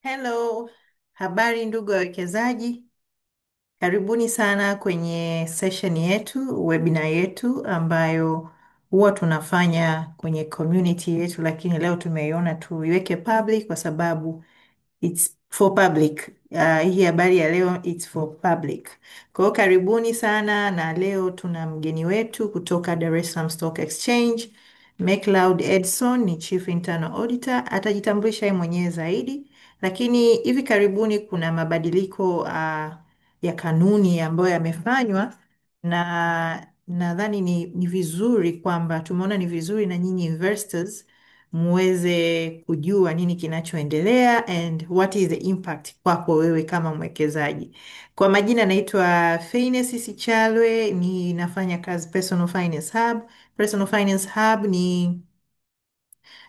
Hello, habari ndugu wawekezaji, karibuni sana kwenye session yetu, webinar yetu ambayo huwa tunafanya kwenye community yetu, lakini leo tumeiona tuiweke public kwa sababu it's for public. Hii habari ya leo it's for public. Kwa hiyo karibuni sana, na leo tuna mgeni wetu kutoka Dar es Salaam Stock Exchange, McLeod Edson ni Chief Internal Auditor, atajitambulisha yeye mwenyewe zaidi, lakini hivi karibuni kuna mabadiliko ya kanuni ambayo yamefanywa na nadhani ni vizuri kwamba tumeona ni vizuri na nyinyi investors muweze kujua nini kinachoendelea and what is the impact kwako wewe kama mwekezaji. Kwa majina naitwa Faines Sichalwe, ninafanya kazi Personal Finance Hub. Personal Finance Hub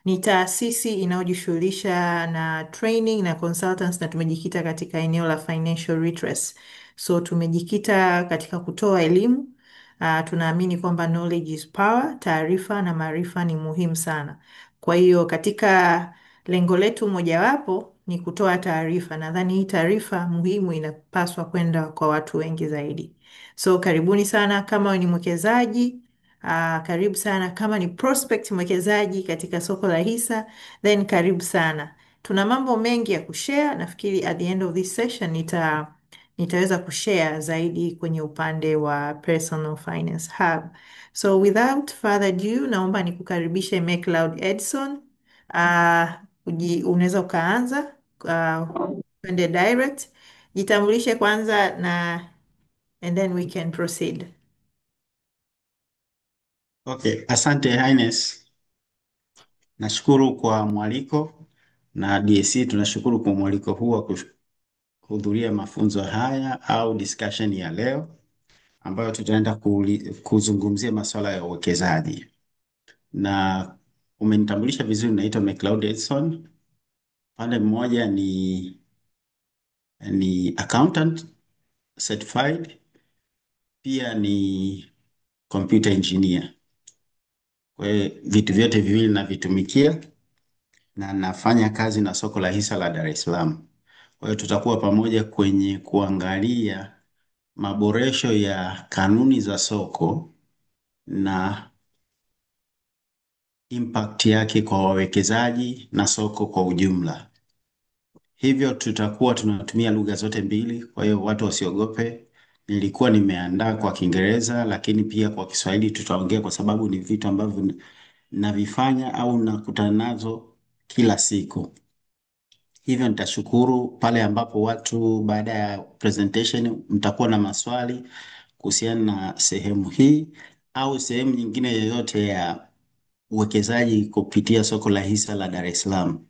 ni taasisi inayojishughulisha na training na consultants na tumejikita katika eneo la financial literacy. So tumejikita katika kutoa elimu. Tunaamini kwamba knowledge is power, taarifa na maarifa ni muhimu sana. Kwa hiyo katika lengo letu mojawapo ni kutoa taarifa. Nadhani hii taarifa muhimu inapaswa kwenda kwa watu wengi zaidi. So karibuni sana kama ni mwekezaji. Karibu sana kama ni prospect mwekezaji katika soko la hisa, then karibu sana. Tuna mambo mengi ya kushare. Nafikiri at the end of this session nitaweza kushare zaidi kwenye upande wa Personal Finance Hub. So without further ado, naomba nikukaribishe McLeod Edson. Unaweza ukaanza, twende direct. Jitambulishe kwanza na and then we can proceed. Okay, asante Highness. Nashukuru kwa mwaliko na DSE tunashukuru kwa mwaliko huu wa kuhudhuria mafunzo haya au discussion ya leo ambayo tutaenda kuzungumzia masuala ya uwekezaji. Na umenitambulisha vizuri, naitwa McLeod Edson. Pande mmoja ni accountant certified, pia ni computer engineer. Kwa hiyo vitu vyote viwili navitumikia na nafanya kazi na soko la hisa la Dar es Salaam. Kwa hiyo tutakuwa pamoja kwenye kuangalia maboresho ya kanuni za soko na impact yake kwa wawekezaji na soko kwa ujumla. Hivyo tutakuwa tunatumia lugha zote mbili, kwa hiyo watu wasiogope. Nilikuwa nimeandaa kwa Kiingereza lakini pia kwa Kiswahili tutaongea kwa sababu ni vitu ambavyo navifanya au nakutana nazo kila siku. Hivyo nitashukuru pale ambapo watu baada ya presentation mtakuwa na maswali kuhusiana na sehemu hii au sehemu nyingine yoyote ya uwekezaji kupitia soko la hisa la Dar es Salaam.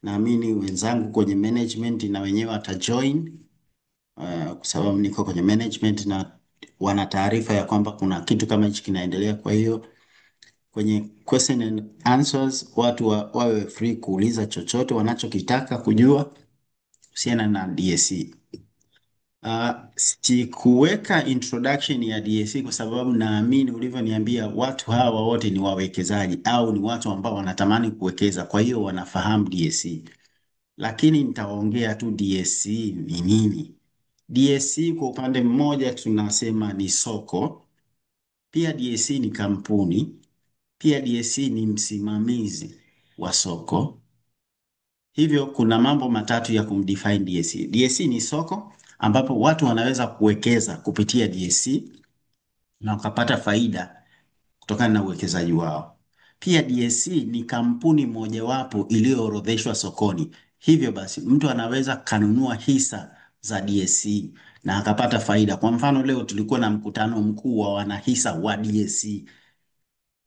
Naamini wenzangu kwenye management na wenyewe watajoin, kwa sababu niko kwenye management na wana taarifa ya kwamba kuna kitu kama hichi kinaendelea. Kwa hiyo kwenye question and answers watu wawe free kuuliza chochote wanachokitaka kujua kuhusiana na DSE. Sikuweka introduction ya DSE kwa sababu naamini ulivyoniambia watu hawa wote ni wawekezaji au ni watu ambao wanatamani kuwekeza, kwa hiyo wanafahamu DSE. Lakini nitaongea tu DSE ni nini. DSE kwa upande mmoja tunasema ni soko, pia DSE ni kampuni, pia DSE ni msimamizi wa soko. Hivyo kuna mambo matatu ya kumdefine DSE. DSE ni soko ambapo watu wanaweza kuwekeza kupitia DSE na wakapata faida kutokana na uwekezaji wao. Pia DSE ni kampuni mojawapo iliyoorodheshwa sokoni. Hivyo basi mtu anaweza kanunua hisa za DSE na akapata faida. Kwa mfano leo tulikuwa na mkutano mkuu wa wanahisa wa DSE,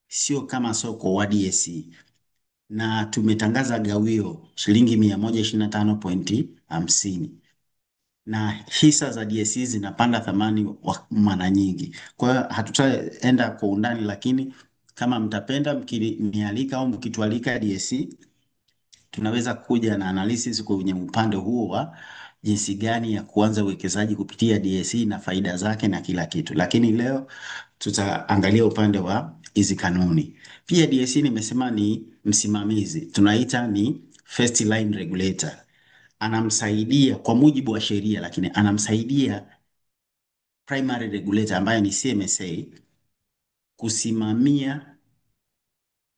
sio kama soko wa DSE. Na tumetangaza gawio shilingi 125.50. Na hisa za DSE zinapanda thamani mara nyingi. Kwa hiyo hatutaenda kwa undani, lakini kama mtapenda mkinialika au mkitualika DSE, tunaweza kuja na analysis kwenye upande huo wa jinsi gani ya kuanza uwekezaji kupitia DSE na faida zake na kila kitu. Lakini leo tutaangalia upande wa hizi kanuni. Pia DSE nimesema ni msimamizi, tunaita ni first line regulator Anamsaidia kwa mujibu wa sheria, lakini anamsaidia primary regulator ambayo ni CMSA kusimamia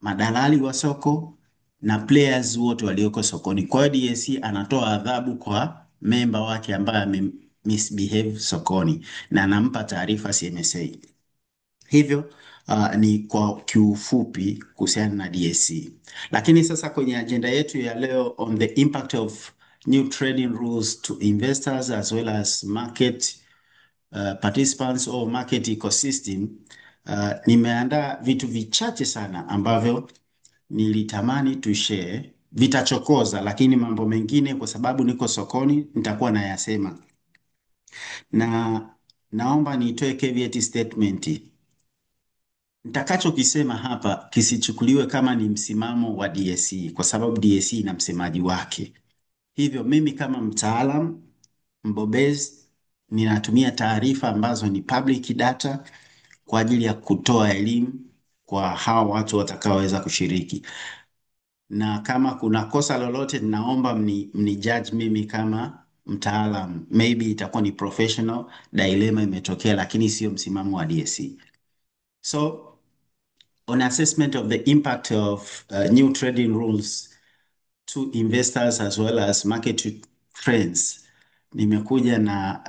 madalali wa soko na players wote walioko sokoni. Kwa hiyo DSE anatoa adhabu kwa memba wake ambaye ame misbehave sokoni na anampa taarifa CMSA. Hivyo ni kwa kiufupi kuhusiana na DSE. Lakini sasa kwenye agenda yetu ya leo on the impact of new trading rules to investors as well as market participants or market ecosystem. Nimeandaa vitu vichache sana ambavyo nilitamani tu share, vitachokoza, lakini mambo mengine kwa sababu niko sokoni nitakuwa nayasema, na naomba nitoe caveat statement. Nitakachokisema hapa kisichukuliwe kama ni msimamo wa DSE, kwa sababu DSE ina msemaji wake. Hivyo mimi kama mtaalam mbobezi ninatumia taarifa ambazo ni public data kwa ajili ya kutoa elimu kwa hawa watu watakaoweza kushiriki, na kama kuna kosa lolote, ninaomba mni judge mimi kama mtaalam. Maybe itakuwa ni professional dilemma imetokea, lakini sio msimamo wa DSE. So on assessment of the impact of new trading rules to investors as well as market trends, nimekuja na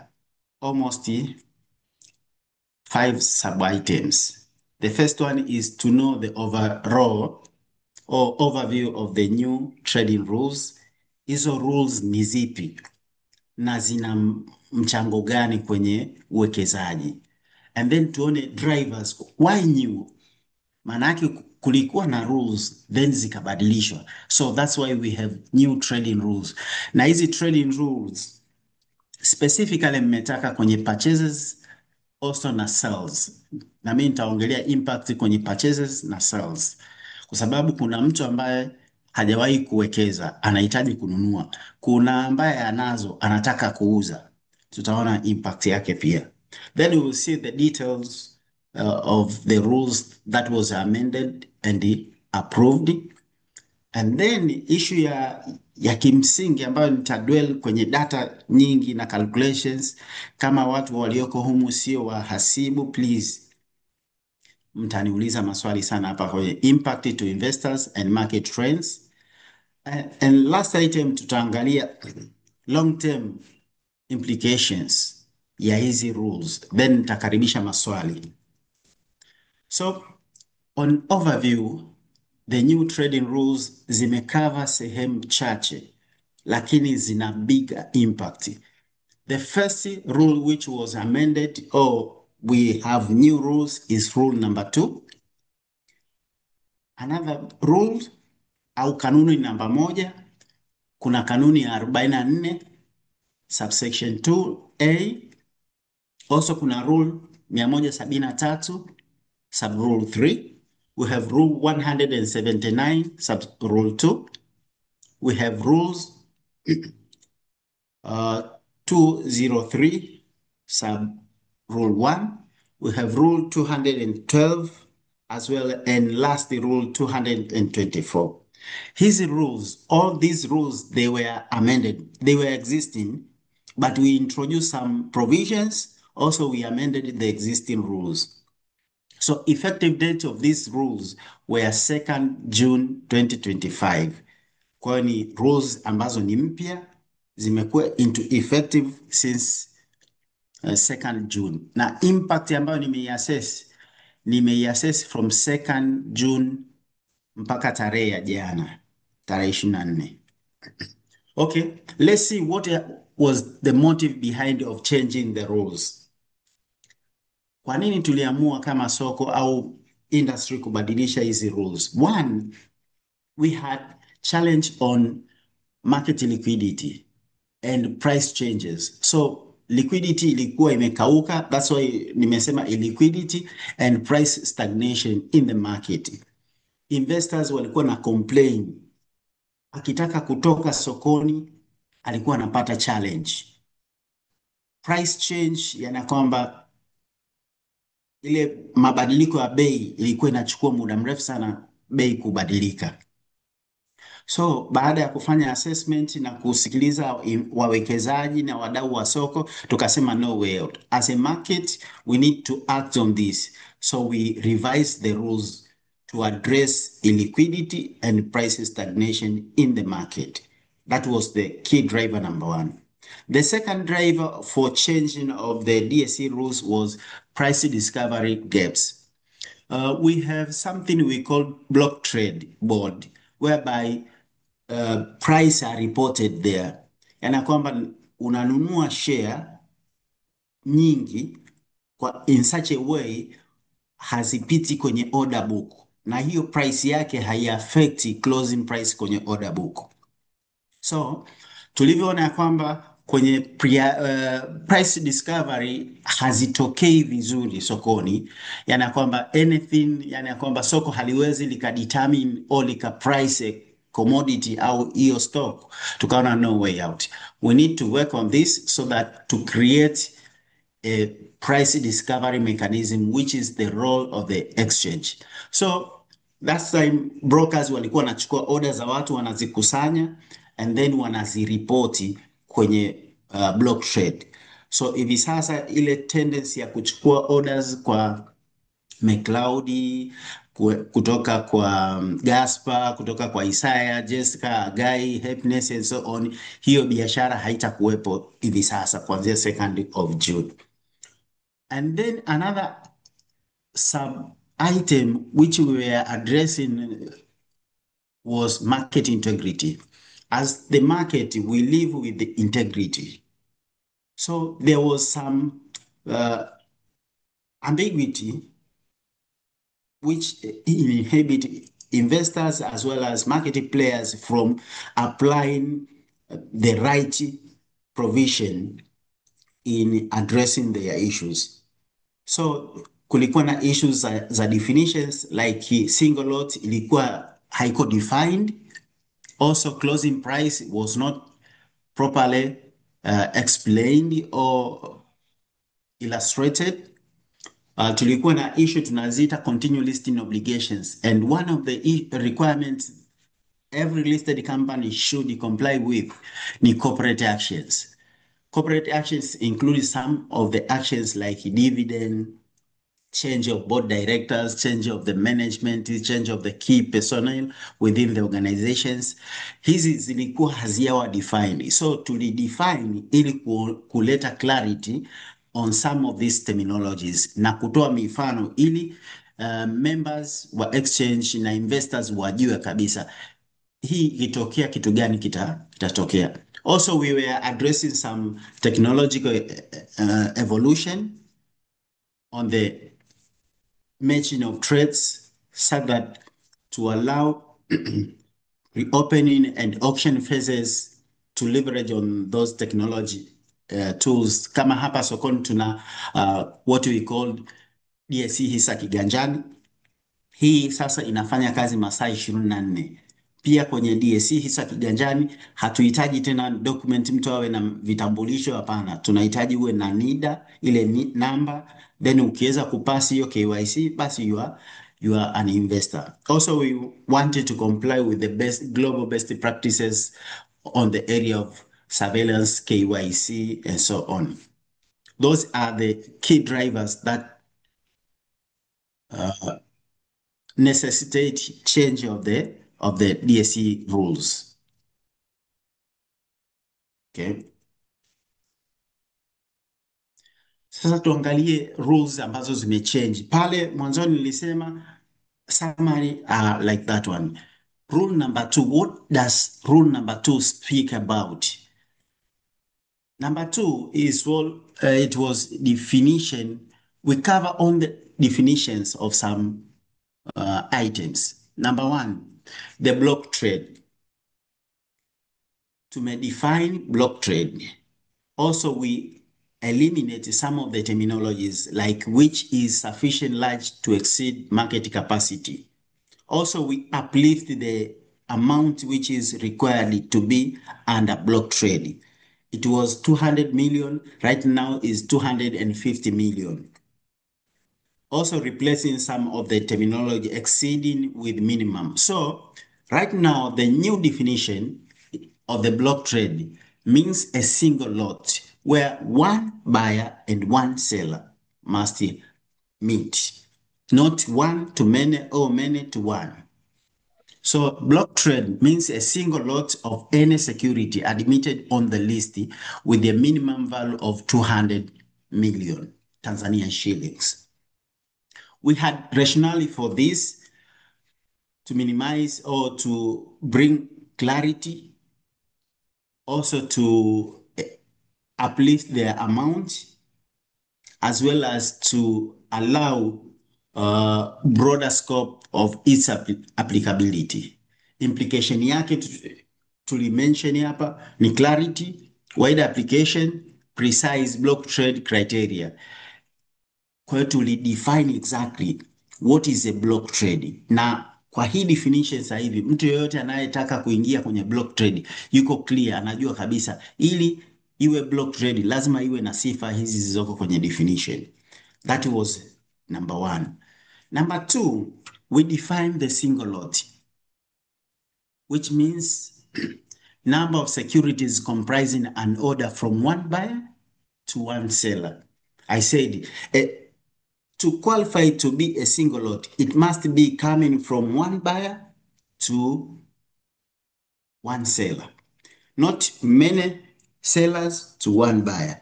almost 5 sub-items. The first one is to know the overall or overview of the new trading rules. Hizo rules ni zipi na zina mchango gani kwenye uwekezaji? And then tuone drivers, why new? Maana yake kulikuwa na rules then zikabadilishwa. So that's why we have new trading rules. Na hizi trading rules specifically mmetaka kwenye purchases also na sales. Na mimi nitaongelea impact kwenye purchases na sales, kwa sababu kuna mtu ambaye hajawahi kuwekeza anahitaji kununua, kuna ambaye anazo anataka kuuza, tutaona impact yake pia. Then we will see the details of the rules that was amended and approved. And then issue ya kimsingi ambayo nitadwell kwenye data nyingi na calculations. Kama watu walioko humu sio wahasibu, please mtaniuliza maswali sana hapa kwenye impact to investors and market trends. And last item tutaangalia long term implications ya hizi rules, then nitakaribisha maswali. So on overview, the new trading rules zimecover sehemu chache lakini zina bigger impact. The first rule which was amended or we have new rules is rule number 2. Another rule au kanuni namba 1, kuna kanuni ya 44 subsection 2A. Also kuna rule 173 sub rule 3. We have rule 179 sub rule 2. We have rules 203 sub rule 1. We have rule 212 as well, and lastly rule 224. Hizi rules, all these rules, they were amended. They were existing, but we introduced some provisions. Also, we amended the existing rules. So effective date of these rules were 2nd June 2025. Kwa hiyo ni rules ambazo ni mpya, zimekuwa into effective since 2nd June. Na impact ambayo nimeiassess from 2nd June mpaka tarehe ya jana, tarehe 24. Okay, let's see what was the motive behind of changing the rules. Kwa nini tuliamua kama soko au industry kubadilisha hizi rules? One, we had challenge on market liquidity and price changes. So liquidity ilikuwa imekauka, that's why nimesema illiquidity and price stagnation in the market. Investors walikuwa na complain, akitaka kutoka sokoni alikuwa anapata challenge. Price change yana kwamba ile mabadiliko ya bei ilikuwa inachukua muda mrefu sana bei kubadilika. So baada ya kufanya assessment na kusikiliza wawekezaji na wadau wa soko, tukasema no way out. As a market, we need to act on this. So we revised the rules to address illiquidity and price stagnation in the market. That was the key driver number one. The second driver for changing of the DSE rules was price discovery gaps. We have something we call block trade board, whereby price are reported there, yana kwamba unanunua share nyingi kwa in such a way hazipiti kwenye order book, na hiyo price yake haiaffect closing price kwenye order book. So tulivyoona ya kwamba kwenye price discovery hazitokei vizuri sokoni, yani ya kwamba anything, yani ya kwamba soko haliwezi likadetermine au lika price a commodity au hiyo stock, tukaona no way out, we need to work on this so that to create a price discovery mechanism which is the role of the exchange. So that time brokers walikuwa wanachukua order za watu wanazikusanya and then wanaziripoti kwenye block trade. So hivi sasa ile tendency ya kuchukua orders kwa McCloud kutoka kwa Gaspar, kutoka kwa Isaya, Jessica, Agai, Happiness and so on, hiyo biashara haitakuwepo hivi sasa kuanzia 2nd of June. And then another sub item which we were addressing was market integrity. As the market, we live with the integrity. So there was some ambiguity which inhibit investors as well as market players from applying the right provision in addressing their issues. So kulikuwa na issues za definitions like single lot ilikuwa haiko defined. Also closing price was not properly explained or illustrated. Tulikuwa na issue tunaziita continued listing obligations, and one of the requirements every listed company should comply with ni corporate actions. Corporate actions include some of the actions like dividend, change of board directors, change of the management, change of the key personnel within the organizations. Hizi zilikuwa hazijawa defined. So tulidefine ili kuleta clarity on some of these terminologies na kutoa mifano ili members wa exchange na investors wajue kabisa hii ikitokea kitu gani kitatokea. Also we were addressing some technological evolution on the matching of trades so that to allow reopening and auction phases to leverage on those technology tools. Kama hapa sokoni tuna what we call DSE hisa kiganjani. Hii sasa inafanya kazi masaa 24. Pia kwenye DSE hisa kiganjani hatuhitaji tena document mtu awe na vitambulisho, hapana. Tunahitaji uwe na NIDA ile ni namba, then ukiweza kupasi hiyo KYC basi you are an investor. Also we wanted to comply with the best global best practices on the area of surveillance, KYC and so on. Those are the key drivers that necessitate change of the DSE rules. Okay. Sasa tuangalie rules ambazo zimechange. Pale mwanzoni nilisema summary are like that one. Rule number 2, what does rule number 2 speak about? Number 2 is, well, it was definition. We cover on the definitions of some items. Number 1, the block trade. To define block trade. Also, we eliminate some of the terminologies like which is sufficient large to exceed market capacity. Also, we uplift the amount which is required to be under block trade. It was 200 million, right now is 250 million. Also replacing some of the terminology exceeding with minimum. So Right now, the new definition of the block trade means a single lot where one buyer and one seller must meet, not one to many or many to one. So block trade means a single lot of any security admitted on the list with a minimum value of 200 million Tanzanian shillings. We had rationale for this to minimize or to bring clarity, also to uplift their amount, as well as to allow broader scope of its applicability. Implication yake tulimention hapa ni clarity, wide application, precise block trade criteria. Kwa hiyo tulidefine exactly what is a block trade, na kwa hii definition sasa hivi mtu yeyote anayetaka kuingia kwenye block trade yuko clear, anajua kabisa ili iwe block trade lazima iwe na sifa hizi zilizoko kwenye definition. That was number one. Number two, we define the single lot, which means number of securities comprising an order from one buyer to one seller. I said, to qualify to be a single lot, it must be coming from one buyer to one seller, not many sellers to one buyer.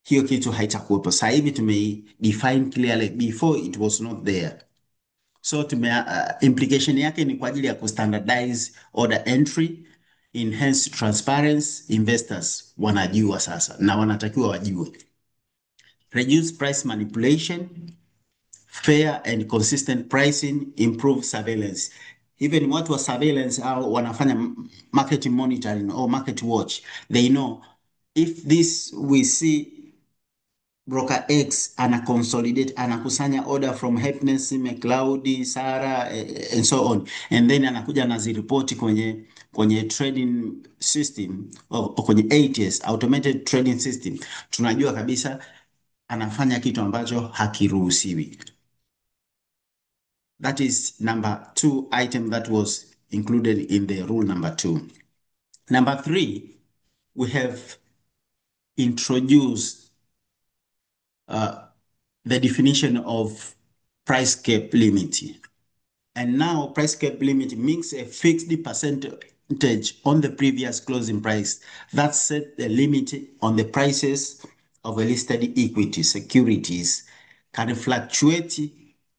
Hiyo kitu haitakuwepo. Sasa hivi tume define clearly, before it was not there. So implication yake ni kwa ajili ya kustandardize order entry, enhance transparency, investors wanajua sasa na wanatakiwa wajue. Reduce price manipulation, fair and consistent pricing, improve surveillance. Even watu wa surveillance au wanafanya market monitoring or market watch, they know if this we see broker X ana consolidate, anakusanya order from Happiness, McLeod, Sarah and so on, and then anakuja anaziripoti kwenye trading system or kwenye ATS, automated trading system, tunajua kabisa anafanya kitu ambacho hakiruhusiwi. That is number two item that was included in the rule number two. Number three, we have introduced the definition of price cap limit. And now price cap limit means a fixed percentage on the previous closing price that set the limit on the prices of a listed equity securities can fluctuate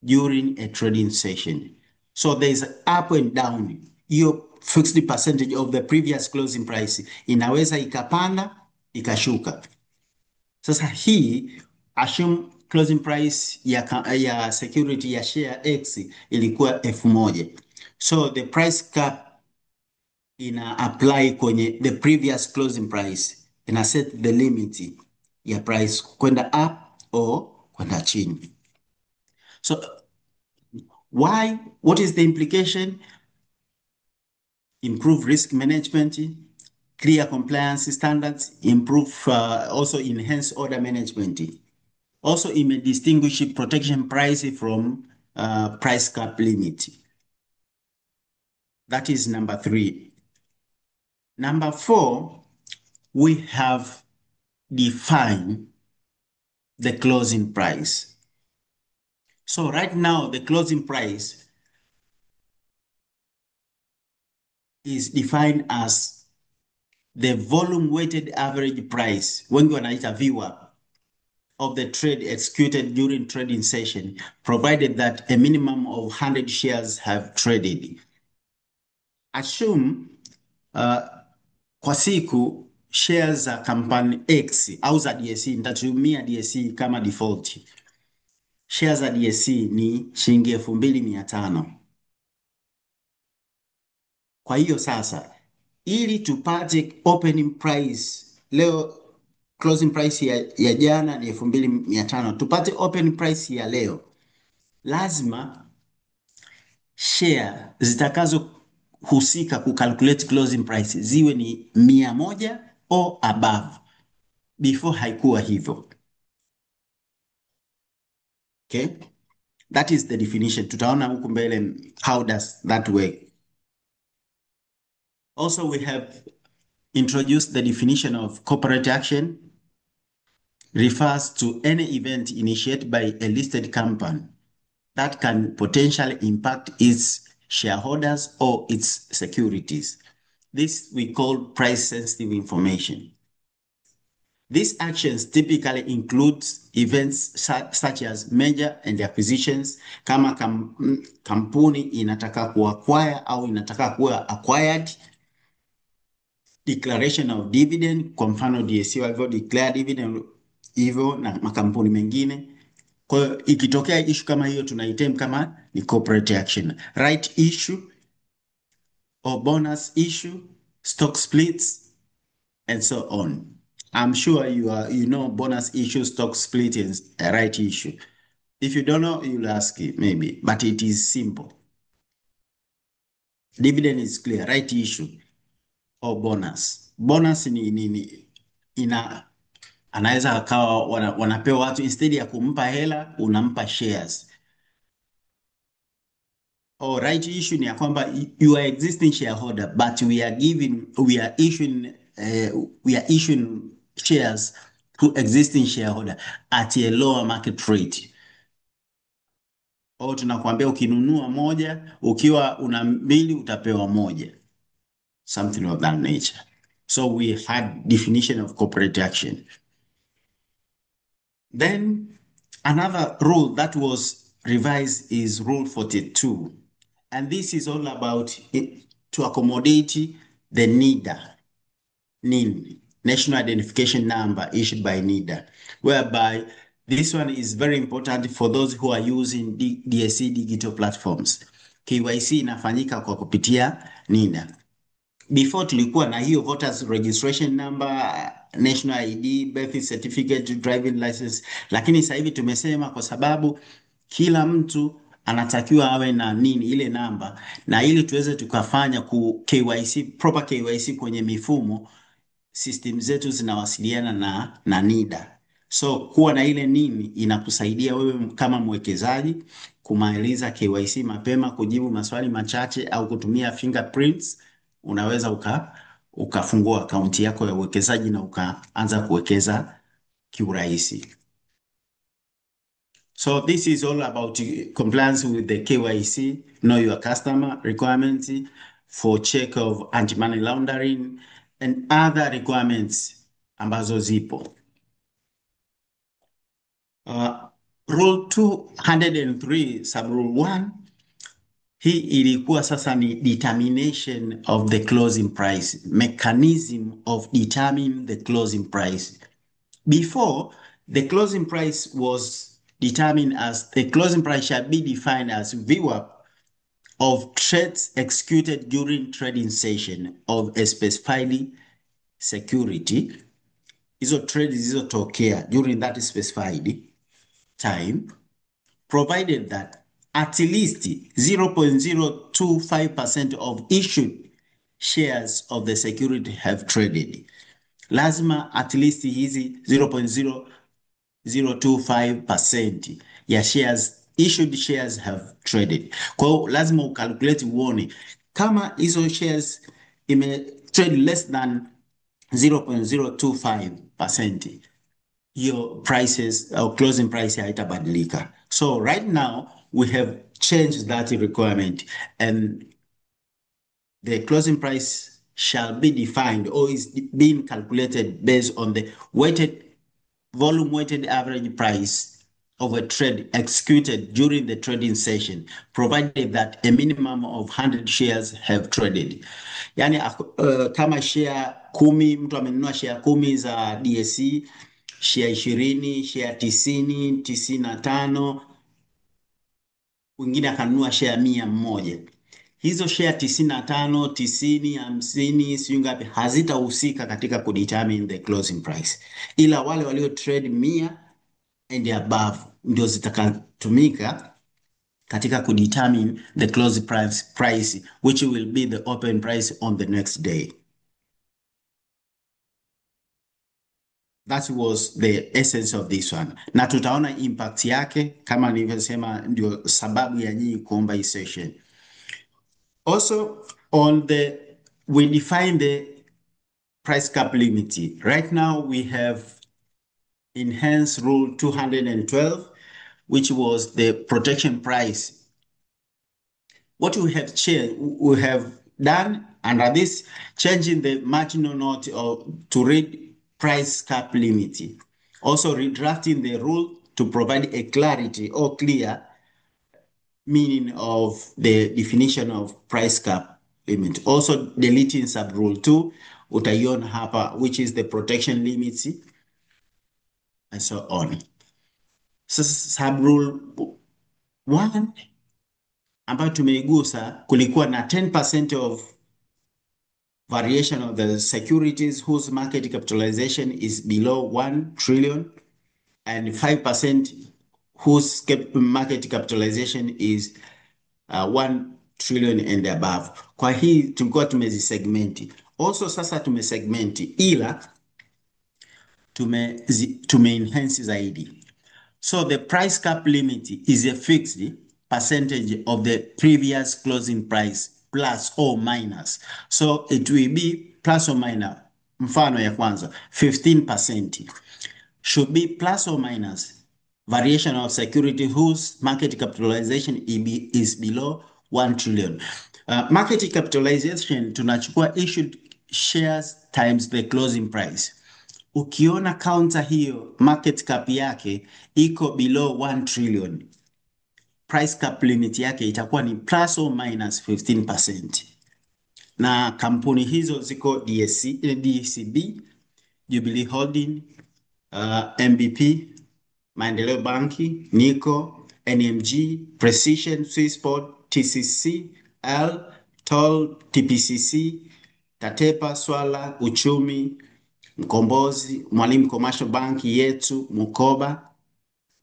during a trading session. So there's up and down. Hiyo fixed percentage of the previous closing price inaweza ikapanda ikashuka. Sasa hii assume closing price ya security ya share X ilikuwa 1000. So the price cap ina apply kwenye the previous closing price, ina set the limit ya price kwenda up or kwenda chini. So why? What is the implication? Improve risk management, clear compliance standards, improve, also enhance order management. Also, it may distinguish protection price from price cap limit. That is number three. Number four, we have defined the closing price. So right now, the closing price is defined as the volume weighted average price, wengi wanaita VWAP, of the trade executed during trading session, provided that a minimum of 100 shares have traded. Assume kwa siku shares za company X au za DSE, nitatumia DSE kama default. Shares za DSE ni shilingi 2500. Kwa hiyo sasa ili tupate opening price leo, closing price ya jana ni 2500, tupate open price ya leo, lazima share zitakazohusika kucalculate closing price ziwe ni 100 or above. Before haikuwa hivyo. Okay? That is the definition. Tutaona huku mbele how does that work. Also, we have introduced the definition of corporate action refers to any event initiated by a listed company that can potentially impact its shareholders or its securities. This we call price-sensitive information. These actions typically include events such as merger and acquisitions, kama kampuni inataka kuacquire au inataka kuwa acquired, declaration of dividend, kwa mfano DSE walivyo declare dividend hivyo na makampuni mengine. Kwa hiyo ikitokea issue kama hiyo tunaitem kama ni corporate action. Right issue or bonus issue, stock splits and so on. I'm sure you know bonus issue, stock split and right issue. If you don't know, you'll ask it maybe, but it is simple. Dividend is clear, right issue or bonus. Bonus ni ina anaweza akawa wanapewa watu instead ya kumpa hela unampa shares. Or right issue ni ya kwamba you are existing shareholder but we are issuing shares to existing shareholder at a lower market rate. Au tunakwambia ukinunua moja, ukiwa una mbili utapewa moja. Something of that nature. So we had definition of corporate action. Then another rule that was revised is Rule 42. And this is all about it, to accommodate the NIDA, NIN, National Identification Number issued by NIDA, whereby this one is very important for those who are using DSE digital platforms. KYC inafanyika kwa kupitia NIDA. Before tulikuwa na hiyo voters registration number, national ID, birth certificate, driving license, lakini sasa hivi tumesema kwa sababu kila mtu anatakiwa awe na nini ile namba, na ili tuweze tukafanya ku KYC, proper KYC kwenye mifumo, system zetu zinawasiliana na NIDA. So kuwa na ile nini inakusaidia wewe kama mwekezaji kumaliza KYC mapema, kujibu maswali machache au kutumia fingerprints. Unaweza ukafungua akaunti yako ya uwekezaji na ukaanza kuwekeza kiurahisi. So this is all about compliance with the KYC, know your customer requirements for check of anti-money laundering and other requirements ambazo zipo. Rule 203 sub rule 1, hii ilikuwa sasa ni determination of the closing price, mechanism of determining the closing price. Before, the closing price was determined as the closing price shall be defined as VWAP of trades executed during trading session of a specified security. Hizo trades zilizotokea during that specified time, provided that at least 0.025% of issued shares of the security have traded. Lazima at least hizi 0.025% ya shares issued shares have traded. Kwa hiyo lazima ucalculate uone kama hizo shares ime trade less than 0.025%, your prices or closing price haitabadilika. So right now we have changed that requirement and the closing price shall be defined or is being calculated based on the weighted volume weighted average price of a trade executed during the trading session, provided that a minimum of 100 shares have traded. Yani, kama share 10, mtu amenunua share 10 za DSE, share 20, share 90, 95, mwingine akanunua share 101. Hizo share 95, 90, 50, sijui ngapi hazitahusika katika kudetermine the closing price. Ila wale walio trade 100 and above ndio zitakatumika katika kudetermine the closing price which will be the open price on the next day. That was the essence of this one. Na tutaona impact yake kama nilivyosema, ndio sababu ya nyinyi kuomba hii session. Also on the We define the price cap limit. Right now we have enhanced rule 212, which was the protection price. What we have changed, we have done under this, changing the marginal note of, to read price cap limit. Also redrafting the rule to provide a clarity or clear meaning of the definition of price cap limit. Also deleting sub rule 2, utaiona hapa, which is the protection limits and so on. So sub rule 1 ambayo tumeigusa, kulikuwa na 10% of variation of the securities whose market capitalization is below 1 trillion and 5% whose market capitalization is 1 trillion and above. Kwa hii tulikuwa tumezisegmenti. Also sasa tumesegmenti ila tume enhance zaidi. So the price cap limit is a fixed percentage of the previous closing price plus or minus. So it will be plus or minus. Mfano ya kwanza 15% should be plus or minus variation of security whose market capitalization is below 1 trillion. Market capitalization tunachukua issued shares times the closing price. Ukiona counter hiyo market cap yake iko below 1 trillion, price cap limit yake itakuwa ni plus or minus 15%. Na kampuni hizo ziko DSC, DCB, Jubilee Holding, MBP, Maendeleo Banki, Nico, NMG, Precision, Swissport, TCC, L, TOL, TPCC, Tatepa, Swala, Uchumi, Mkombozi, Mwalimu Commercial Bank, Yetu, Mukoba,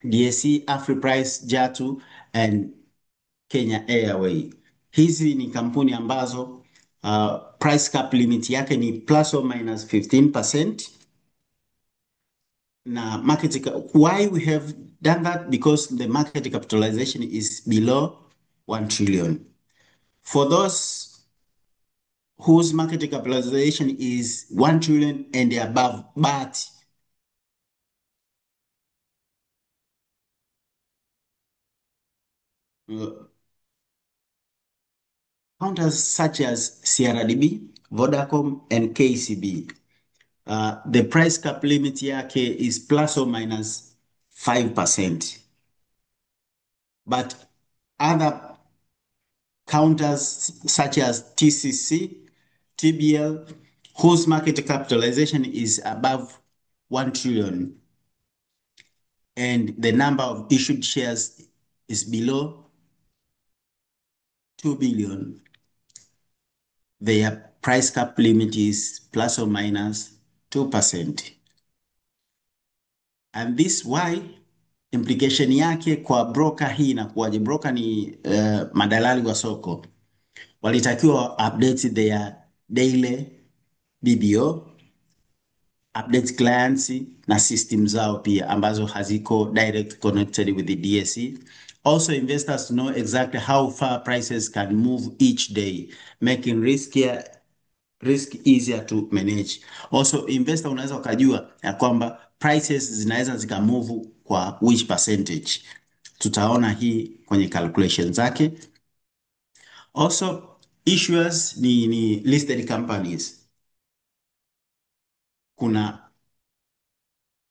DSE, Afriprice, Jatu and Kenya Airway. Hizi ni kampuni ambazo price cap limit yake ni plus or minus 15%. Na market why we have done that? Because the market capitalization is below 1 trillion. For those whose market capitalization is 1 trillion and above, but counters such as CRDB, Vodacom, and KCB, the price cap limit yake is plus or minus 5%. But other counters such as TCC, TBL, whose market capitalization is above 1 trillion and the number of issued shares is below 2 billion, their price cap limit is plus or minus 2%. And this why implication yake kwa broker hii inakuwaje? Broker ni madalali wa soko, walitakiwa update their daily BBO, update clients na system zao pia ambazo haziko direct connected with the DSE. Also, investors know exactly how far prices can move each day, making risk easier to manage. Also, investor unaweza ukajua ya kwamba prices zinaweza zikamove kwa which percentage. Tutaona hii kwenye calculation zake. Also, issuers ni listed companies. Kuna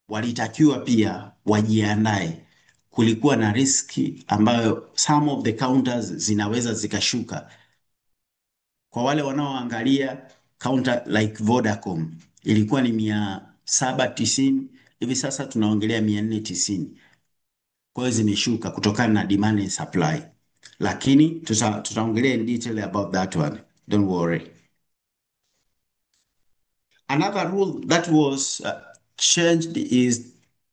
walitakiwa pia wajiandae. Kulikuwa na riski ambayo some of the counters zinaweza zikashuka. Kwa wale wanaoangalia counter like Vodacom ilikuwa ni 790, hivi sasa tunaongelea 490. Kwa hiyo zimeshuka kutokana na demand and supply, lakini tutaongelea in detail about that one, don't worry. Another rule that was changed is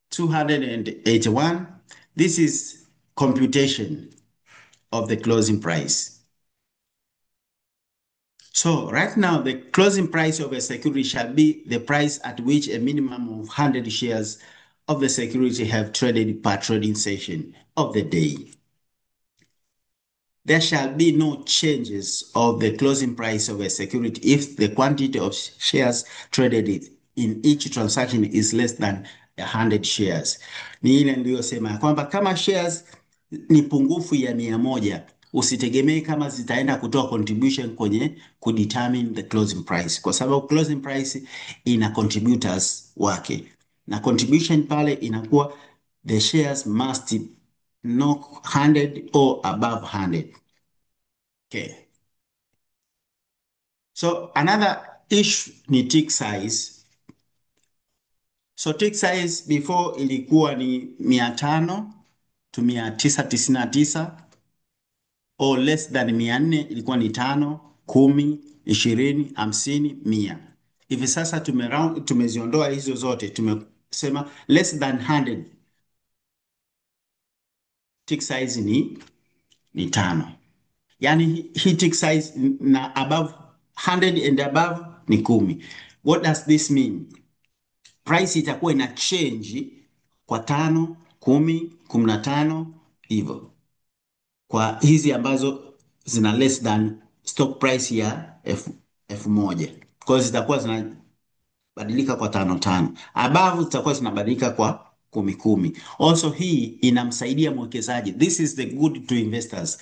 281. This is computation of the closing price. So right now, the closing price of a security shall be the price at which a minimum of 100 shares of the security have traded per trading session of the day. There shall be no changes of the closing price of a security if the quantity of shares traded in each transaction is less than 100 shares. Ni ile niliyosema ya kwamba kama shares ni pungufu ya 100, usitegemee kama zitaenda kutoa contribution kwenye kudetermine the closing price, kwa sababu closing price ina contributors wake na contribution pale inakuwa the shares must knock 100 or above 100. Okay. So another issue ni tick size. So tick size before ilikuwa ni 500 to 999 or less than 400 ilikuwa ni 5, 10, 20, 50, 100. Hivi sasa tumeziondoa hizo zote, tumesema less than 100 tick size ni 5. Yani hii tick size na above 100 and above ni 10. What does this mean? Price itakuwa ina change kwa 5, 10, 15 hivyo. Kwa hizi ambazo zina less than stock price ya 1000. Kwa hiyo zitakuwa zinabadilika kwa 5 5. Above zitakuwa zinabadilika kwa 10 10. Also hii inamsaidia mwekezaji. This is the good to investors.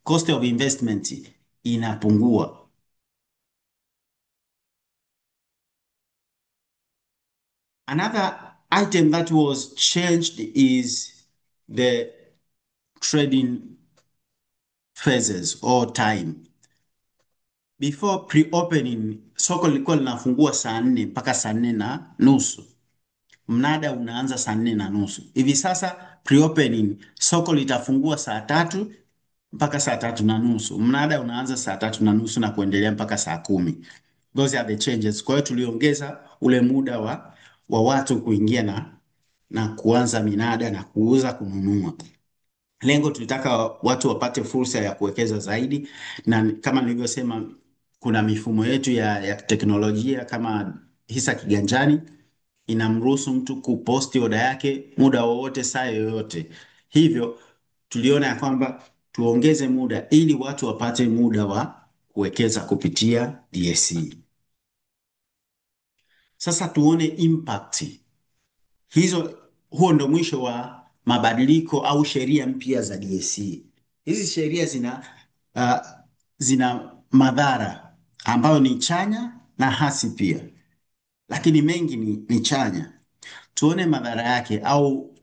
Cost of investment inapungua. Another item that was changed is the trading phases or time. Before pre-opening, soko lilikuwa linafungua saa 4 mpaka saa nne na nusu. Mnada unaanza saa nne na nusu. Hivi sasa pre-opening, soko litafungua saa 3 mpaka saa tatu na nusu. Mnada unaanza saa tatu na nusu na kuendelea mpaka saa 10. Those are the changes. Kwa hiyo tuliongeza ule muda wa watu kuingia na kuanza minada na kuuza kununua. Lengo tulitaka watu wapate fursa ya kuwekeza zaidi, na kama nilivyosema kuna mifumo yetu ya teknolojia kama Hisa Kiganjani inamruhusu mtu kuposti oda yake muda wowote saa yoyote. Hivyo tuliona ya kwamba tuongeze muda ili watu wapate muda wa kuwekeza kupitia DSE. Sasa tuone impact hizo. Huo ndo mwisho wa mabadiliko au sheria mpya za DSE. Hizi sheria zina madhara ambayo ni chanya na hasi pia, lakini mengi ni chanya. Tuone madhara yake au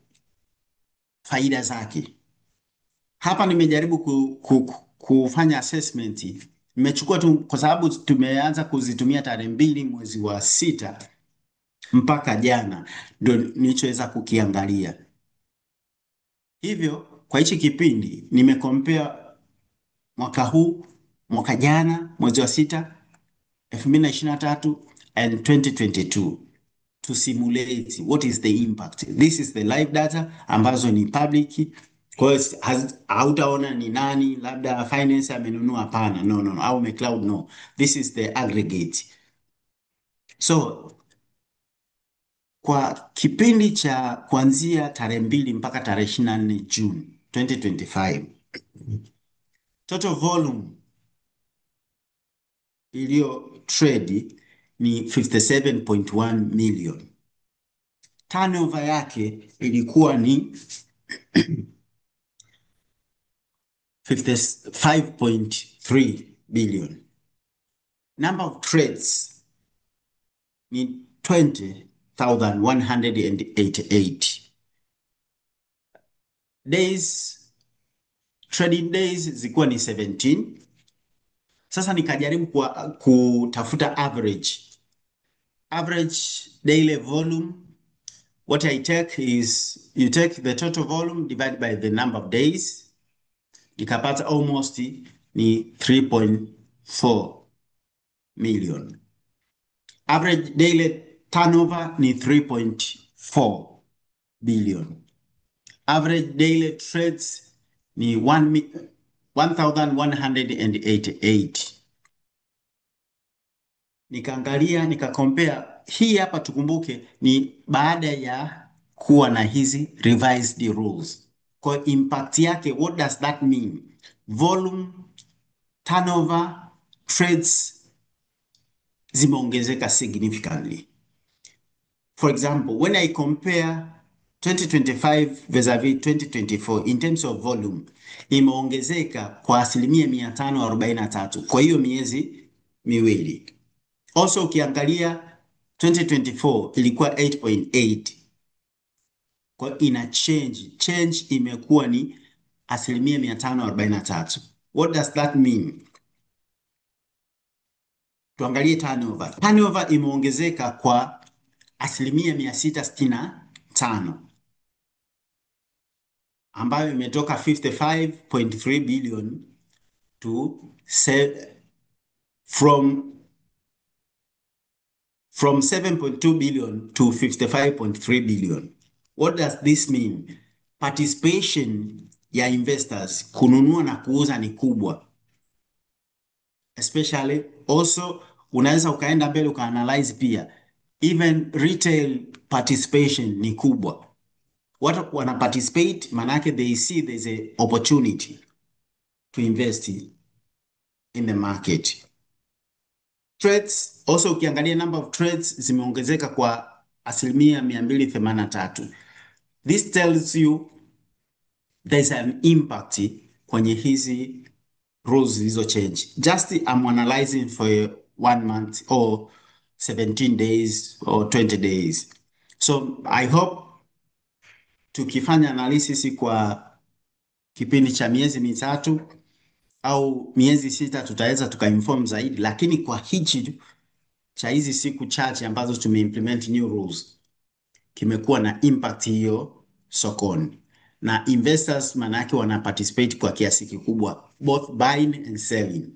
faida zake. Hapa nimejaribu kufanya assessment. Nimechukua tu kwa sababu tumeanza kuzitumia tarehe 2 mwezi wa 6 mpaka jana ndio nilichoweza kukiangalia. Hivyo kwa hichi kipindi nimecompare mwaka huu, mwaka jana mwezi wa 6 2023 and 2022 to simulate what is the impact. This is the live data ambazo ni public. Kwa hiyo hautaona ni nani labda finance amenunua, hapana, no, no, no, au McCloud, no. This is the aggregate. So kwa kipindi cha kuanzia tarehe 2 mpaka tarehe 24 June 2025, total volume iliyo trade ni 57.1 million. Turnover yake ilikuwa ni 55.3 billion. Number of trades ni 20,188. Days, trading days zilikuwa ni 17. Sasa nikajaribu kutafuta average. Average daily volume, what I take is, you take the total volume divided by the number of days. Nikapata almost ni 3.4 million. Average daily turnover ni 3.4 billion. Average daily trades ni 1,188. Nikaangalia, nikacompare. Hii hapa tukumbuke ni baada ya kuwa na hizi revised rules. Kwa impact yake, what does that mean? Volume, turnover, trades zimeongezeka significantly. For example, when I compare 2025 vis-a-vis 2024 in terms of volume imeongezeka kwa asilimia 543 kwa hiyo miezi miwili. Also ukiangalia 2024 ilikuwa 8.8, kwa ina change change imekuwa ni asilimia 543. What does that mean? Tuangalie turnover. Turnover imeongezeka kwa asilimia 665 ambayo imetoka 55.3 billion to from from 7.2 billion to 55.3 billion. What does this mean? Participation ya investors kununua na kuuza ni kubwa, especially also unaweza ukaenda mbele ukaanalyze pia even retail participation ni kubwa. Watu wana participate manake they see there's a opportunity to invest in the market. Trades also ukiangalia number of trades zimeongezeka kwa asilimia 283. This tells you there's an impact kwenye hizi rules zilizo change. Just I'm analyzing for one month or 17 days or 20 days. So I hope tukifanya analysis kwa kipindi cha miezi mitatu au miezi sita tutaweza tukainform zaidi, lakini kwa hichi cha hizi siku chache ambazo tumeimplement new rules kimekuwa na impact hiyo sokoni, na investors maana yake wana participate kwa kiasi kikubwa both buying and selling.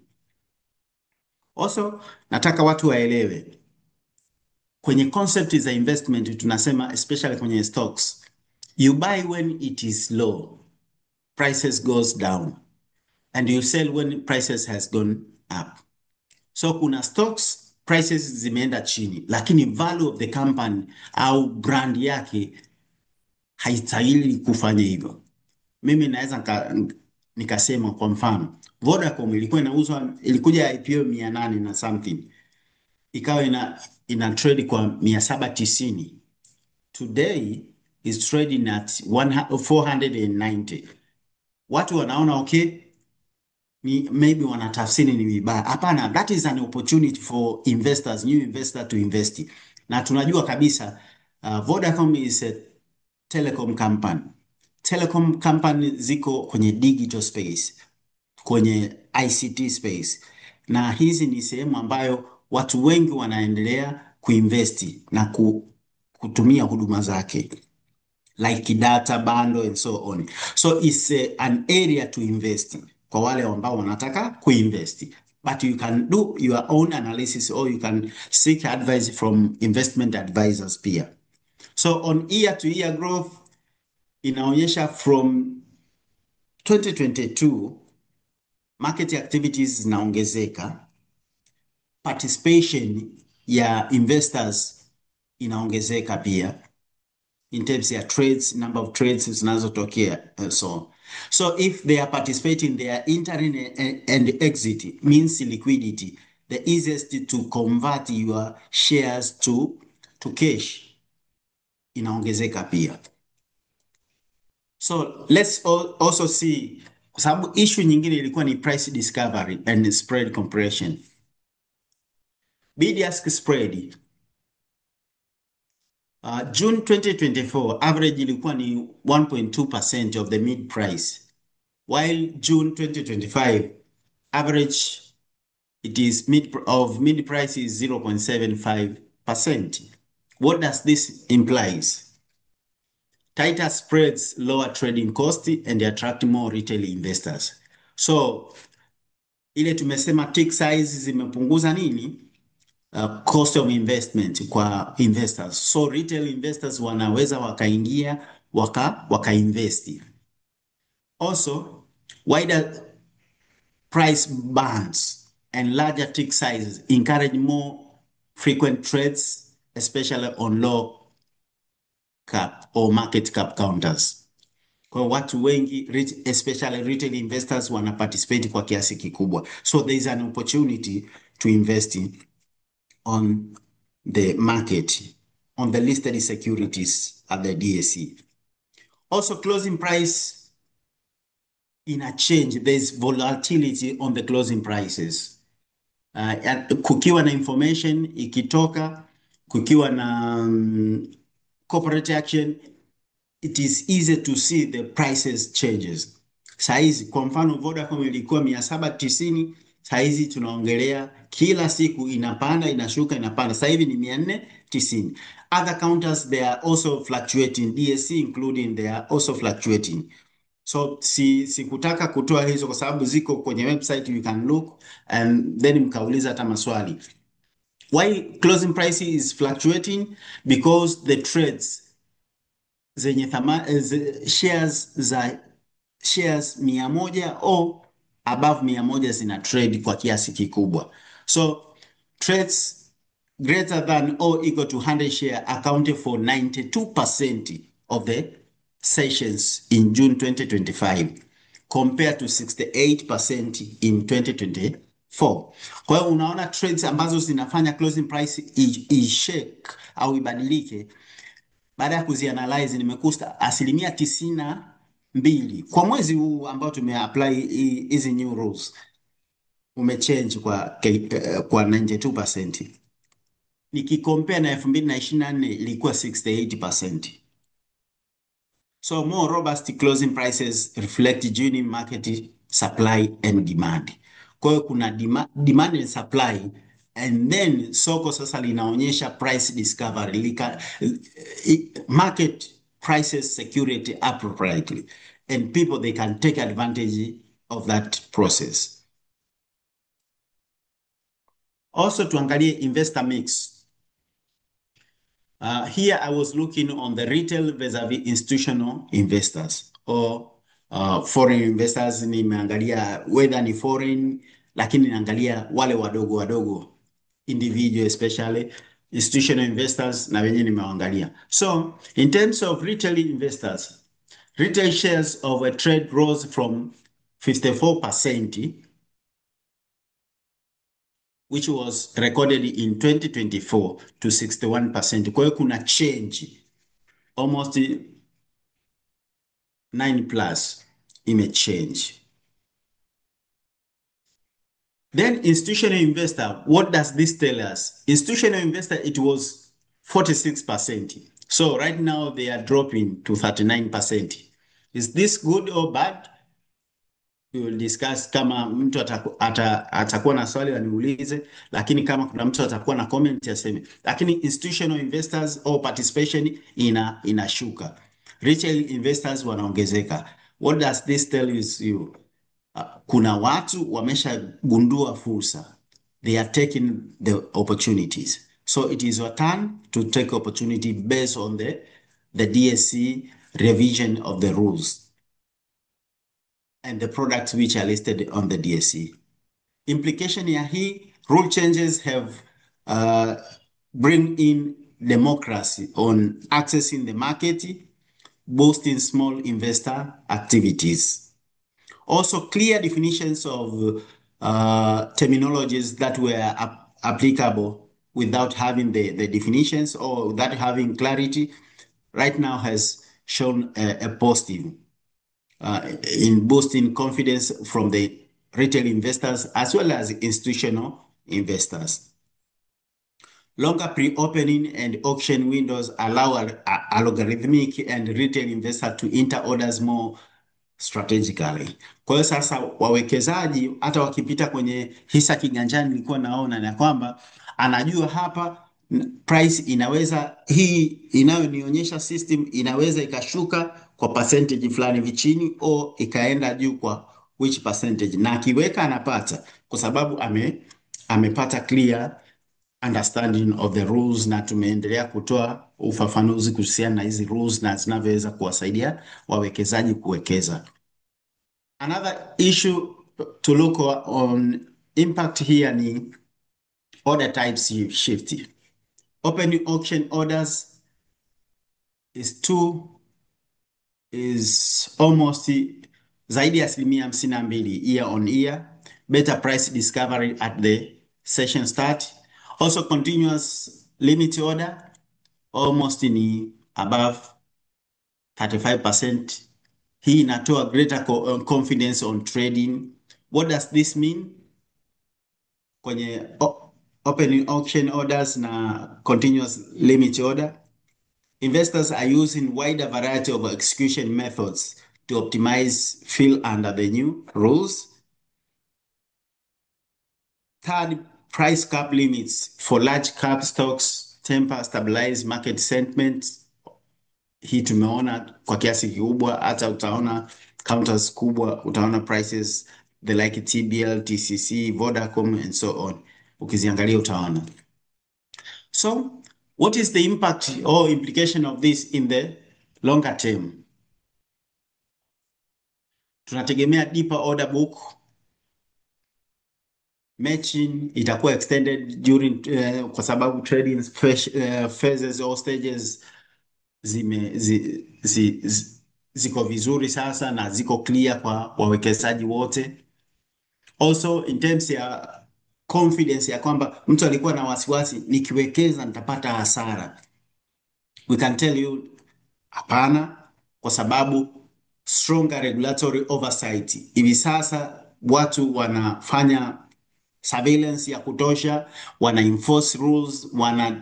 Also nataka watu waelewe kwenye concept za investment tunasema especially kwenye stocks, you buy when it is low, prices goes down and you sell when prices has gone up. So kuna stocks prices zimeenda chini, lakini value of the company au brand yake haistahili kufanya hivyo. Mimi naweza nikasema kwa mfano Vodacom ilikuwa inauzwa, ilikuja IPO 800 na something, ikawa ina trade kwa 790. Today is trading at 490. Watu wanaona okay, ni maybe wanatafsiri ni vibaya. Hapana, that is an opportunity for investors, new investor to invest. Na tunajua kabisa Vodacom is a telecom company. Telecom company ziko kwenye digital space, kwenye ICT space, na hizi ni sehemu ambayo watu wengi wanaendelea kuinvest na kutumia huduma zake like data bundle and so on. So it's an area to invest kwa wale ambao wanataka kuinvest. But you can do your own analysis or you can seek advice from investment advisors pia. So on year to year growth inaonyesha from 2022 market activities zinaongezeka, participation ya investors inaongezeka pia in terms ya trades, number of trades zinazotokea and so on. So if they are participating, they are entering and exit means liquidity. The easiest to convert your shares to cash inaongezeka pia. So let's also see, kwa sababu issue nyingine ilikuwa ni price discovery and spread compression. Bid ask spread June 2024 average ilikuwa ni 1.2% of the mid price, while June 2025 average it is mid of mid price is 0.75%. What does this implies? Tighter spreads lower trading cost and attract more retail investors. So ile tumesema tick size zimepunguza nini? Cost of investment kwa investors. So retail investors wanaweza wakaingia wakainvest. Also, wider price bands and larger tick sizes encourage more frequent trades, especially on low cap or market cap counters. Kwa watu wengi especially retail investors wana participate kwa kiasi kikubwa. So there is an opportunity to invest on the market, on the listed securities at the DSE. Also, closing price ina change, there's volatility on the closing prices. Kukiwa na information ikitoka, kukiwa na corporate action, it is easy to see the prices changes. Saizi kwa mfano Vodacom ilikuwa 790, saizi tunaongelea kila siku inapanda inashuka inapanda, sasa hivi ni 490. Other counters they are also fluctuating, DSE including they are also fluctuating. So sikutaka kutoa hizo kwa sababu ziko kwenye website, you can look and then mkauliza hata maswali. Why closing price is fluctuating? Because the trades zenye shares za shares 100 au above 100 zina trade kwa kiasi kikubwa. So trades greater than or equal to 100 share accounted for 92% of the sessions in June 2025 compared to 68% in 2024. Kwa hiyo unaona trades ambazo zinafanya closing price i-shake au ibadilike, baada ya kuzianalyze nimekuta 92% kwa mwezi huu ambao tumeapply hizi new rules umechange kwa 92%. Nikicompare na 2024 ilikuwa 68%. So more robust closing prices reflect genuine market supply and demand. Kwa hiyo kuna demand and supply and then soko sasa linaonyesha price discovery market prices security appropriately and people they can take advantage of that process. Also tuangalie investor mix. Here I was looking on the retail vis-a-vis institutional investors or foreign investors. Nimeangalia whether ni foreign, lakini naangalia wale wadogo wadogo individual especially institutional investors na wenyewe nimewaangalia. So in terms of retail investors, retail shares of a trade rose from 54% which was recorded in 2024 to 61%. Kwa hiyo kuna change almost 9 plus imechange. Then institutional investor, what does this tell us? Institutional investor, it was 46%. So right now they are dropping to 39%. Is this good or bad? We will discuss. Kama mtu atakuwa na swali aniulize, lakini kama kuna mtu atakuwa na comment aseme. Lakini institutional investors or participation inashuka. Retail investors wanaongezeka. What does this tell you? Kuna watu wameshagundua fursa. They are taking the opportunities. So it is your turn to take opportunity based on the DSE revision of the rules and the products which are listed on the DSE. Implication ya hii rule changes have bring in democracy on accessing the market, boosting small investor activities. Also clear definitions of terminologies that were applicable without having the definitions or without having clarity right now has shown a positive in boosting confidence from the retail investors as well as institutional investors. Longer pre-opening and auction windows allow algorithmic and retail investor to enter orders more strategically. Kwa hiyo sasa wawekezaji hata wakipita kwenye hisa kiganjani, nilikuwa naona na kwamba anajua hapa price inaweza hii inayonionyesha system inaweza ikashuka kwa percentage fulani hivi chini au ikaenda juu kwa which percentage, na akiweka anapata kwa sababu amepata clear understanding of the rules, na tumeendelea kutoa ufafanuzi kuhusiana na hizi rules na zinavyoweza kuwasaidia wawekezaji kuwekeza. Another issue to look on impact here ni order types shift. Open auction orders is is almost zaidi ya 52% year on year. Better price discovery at the session start. Also continuous limit order almost ni above 35%. Hii inatoa greater confidence on trading. What does this mean? Kwenye open auction orders na continuous limit order, investors are using wider variety of execution methods to optimize fill under the new rules. Third, price cap limits for large cap stocks temper stabilize market sentiment. Hii tumeona kwa kiasi kikubwa, hata utaona counters kubwa, utaona prices the like TBL, TCC, Vodacom and so on. Ukiziangalia utaona. So what is the impact or implication of this in the longer term? Tunategemea deeper order book matching itakuwa extended during kwa sababu trading phases or stages zime, zi, zi, zi, ziko vizuri sasa na ziko clear kwa wawekezaji wote. Also in terms ya confidence ya kwamba mtu alikuwa na wasiwasi, nikiwekeza nitapata hasara, we can tell you hapana, kwa sababu stronger regulatory oversight. Hivi sasa watu wanafanya surveillance ya kutosha, wana enforce rules, wana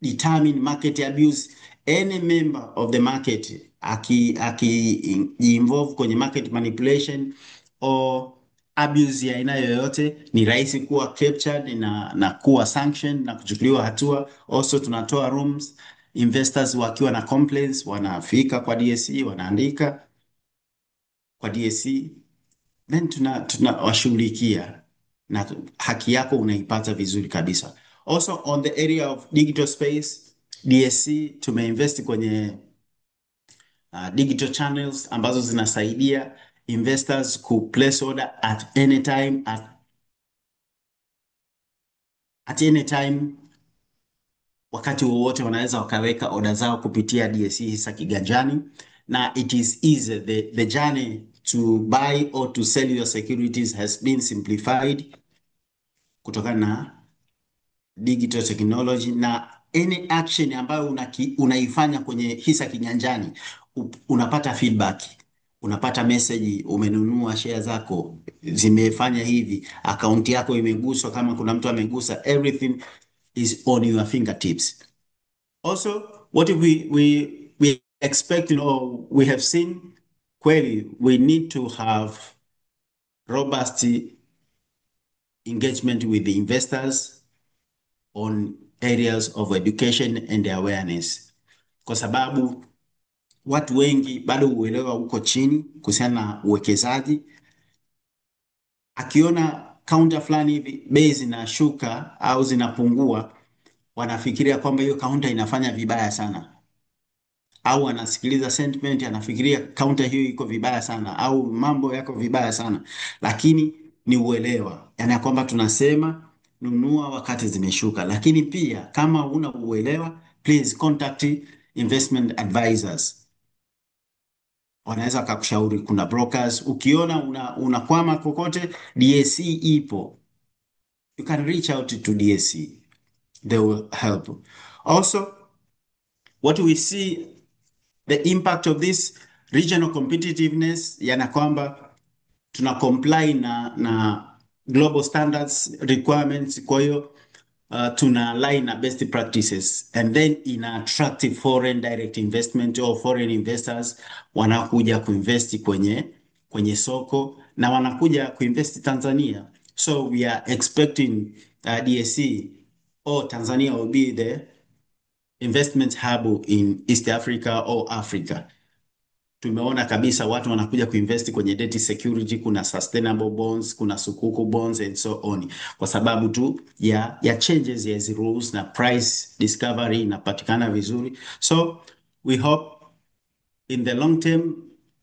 determine market abuse. Any member of the market aki involve kwenye market manipulation or abuse ya aina yoyote ni rahisi kuwa captured na kuwa sanctioned na kuchukuliwa hatua. Also tunatoa rooms, investors wakiwa na complaints wanafika kwa DSE, wanaandika kwa DSE, then tunawashughulikia na haki yako unaipata vizuri kabisa. Also on the area of digital space, DSE tumeinvest kwenye digital channels ambazo zinasaidia investors ku place order at any time at any time, wakati wowote wanaweza wakaweka oda zao kupitia DSE Hisa Kiganjani, na it is easy, the journey to buy or to sell your securities has been simplified kutokana na digital technology, na any action ambayo unaifanya kwenye Hisa Kiganjani unapata feedback, unapata message, umenunua share zako zimefanya hivi, akaunti yako imeguswa, kama kuna mtu amegusa, everything is on your fingertips. Also, what if we expect, we have seen kweli we need to have robust engagement with the investors on areas of education and awareness, kwa sababu watu wengi bado uelewa uko chini kuhusiana na uwekezaji. Akiona counter fulani hivi bei zinashuka au zinapungua, wanafikiria kwamba hiyo counter inafanya vibaya sana, au anasikiliza sentiment, anafikiria counter hiyo iko vibaya sana au mambo yako vibaya sana, lakini ni uelewa, yaani kwamba tunasema nunua wakati zimeshuka, lakini pia kama huna uelewa, please contact investment advisors, wanaweza wakakushauri. Kuna brokers, ukiona unakwama kokote, DSE ipo, you can reach out to DSE, they will help. Also what we see the impact of this regional competitiveness, yana kwamba tuna comply na global standards requirements, kwa hiyo tuna align na best practices and then ina attract foreign direct investment or foreign investors wanakuja kuinvest kwenye soko na wanakuja kuinvest Tanzania. So we are expecting DSE or Tanzania will be the investment hub in East Africa or Africa. Tumeona kabisa watu wanakuja kuinvest kwenye debt security, kuna sustainable bonds, kuna sukuk bonds and so on, kwa sababu tu ya changes ya hizi rules na price discovery inapatikana vizuri. So we hope in the long term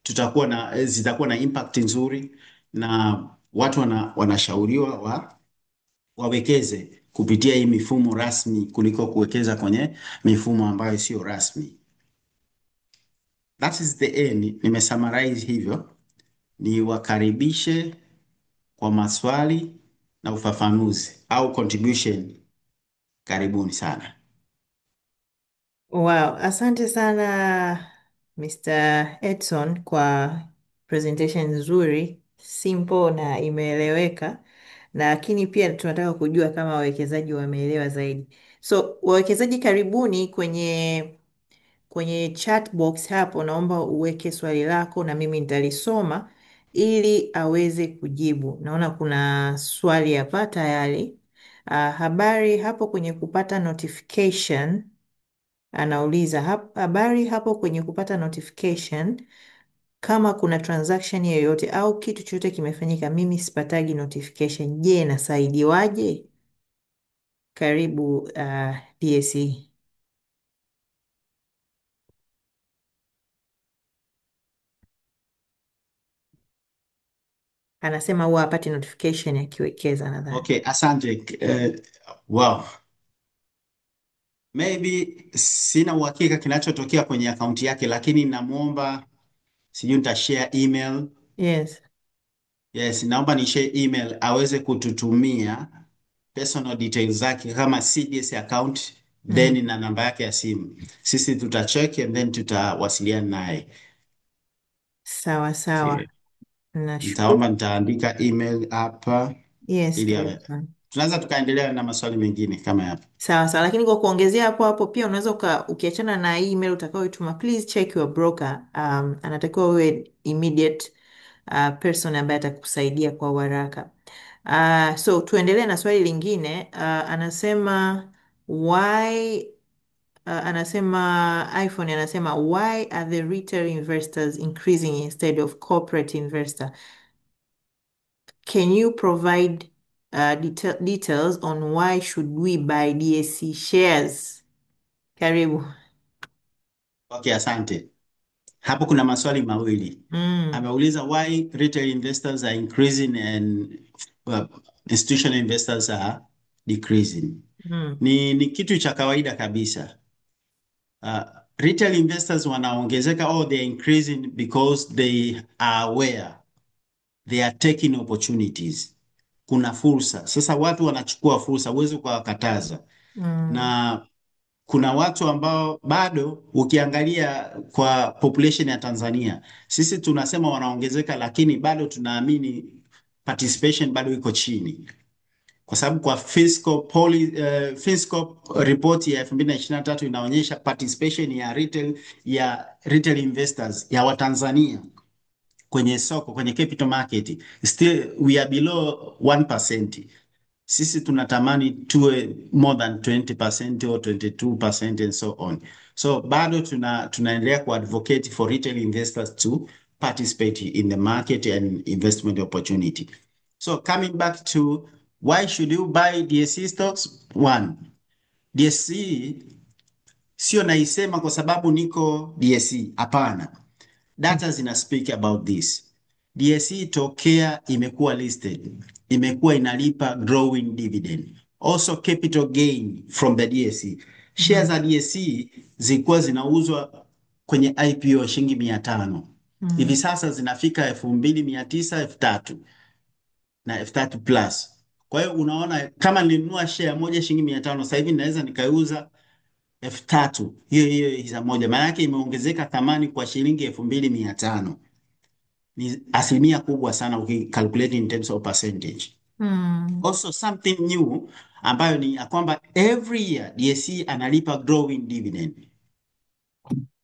tutakuwa na zitakuwa na impact nzuri na watu wanashauriwa wawekeze kupitia hii mifumo rasmi kuliko kuwekeza kwenye mifumo ambayo sio rasmi. That is the end. Nimesummarize hivyo. Niwakaribishe kwa maswali na ufafanuzi au contribution. Karibuni sana. Wow, asante sana Mr. Edson kwa presentation nzuri, simple na imeeleweka. Lakini pia tunataka kujua kama wawekezaji wameelewa zaidi. So, wawekezaji karibuni kwenye chat box hapo, naomba uweke swali lako na mimi nitalisoma ili aweze kujibu. Naona kuna swali hapa tayari. Habari hapo kwenye kupata notification anauliza habari hapo kwenye kupata notification kama kuna transaction yoyote au kitu chochote kimefanyika, mimi sipatagi notification. Je, nasaidiwaje? Karibu DSE. Anasema huwa hapati notification akiwekeza nadhani. Okay, asante. Wow. Maybe sina uhakika kinachotokea kwenye akaunti yake, lakini namwomba, sijui nitashare email. Yes. Yes, naomba ni share email aweze kututumia personal details zake kama CDS account Mm. then na namba yake ya simu. Sisi tutacheck and then tutawasiliana naye. Sawa sawa. Okay. Nashukuru. Nitaomba nitaandika email hapa Yes, ili karibu awe. sana. Tunaweza tukaendelea na maswali mengine kama yapo. Sawa sawa, lakini kwa kuongezea hapo hapo pia unaweza ukiachana na hii email utakayoituma, please check your broker. Anatakiwa uwe immediate person ambaye atakusaidia kwa haraka. So tuendelee na swali lingine. Anasema why anasema iPhone anasema why are the retail investors increasing instead of corporate investor? Can you provide details on why should we buy DSC shares? Karibu. Okay, asante. Hapo kuna maswali mawili. Mm, Ameuliza why retail investors are increasing and uh, institutional investors are decreasing. mm, Ni kitu cha kawaida kabisa. Uh, Retail investors wanaongezeka or they are increasing because they are aware they are taking opportunities. Kuna fursa. Sasa watu wanachukua fursa, huwezi ukawakataza. mm, Na kuna watu ambao bado ukiangalia kwa population ya Tanzania, sisi tunasema wanaongezeka, lakini bado tunaamini participation bado iko chini, kwa sababu kwa fiscal report ya 2023 inaonyesha participation ya retail investors ya Watanzania kwenye soko, kwenye capital market still we are below 1%. Sisi tunatamani tuwe more than 20% or 22% and so on. So bado tunaendelea kuadvocate for retail investors to participate in the market and investment opportunity. So coming back to why should you buy DSE stocks? One, DSE sio naisema kwa sababu niko DSE, hapana. Data zina speak about this. DSE tokea imekuwa listed, imekuwa inalipa growing dividend. Also capital gain from the DSE. Shares mm, za DSE zilikuwa zinauzwa kwenye IPO shilingi 500. mm, Hivi sasa zinafika 2900, 3000 na 3000 plus. Kwa hiyo unaona kama nilinunua share moja shilingi 500, sasa hivi naweza nikaiuza 3000 hiyo hiyo hisa moja, maana yake imeongezeka thamani kwa shilingi 2500. Ni asilimia kubwa sana ukicalculate in terms of percentage. mm, Also something new ambayo ni ya kwamba every year DSE analipa growing dividend.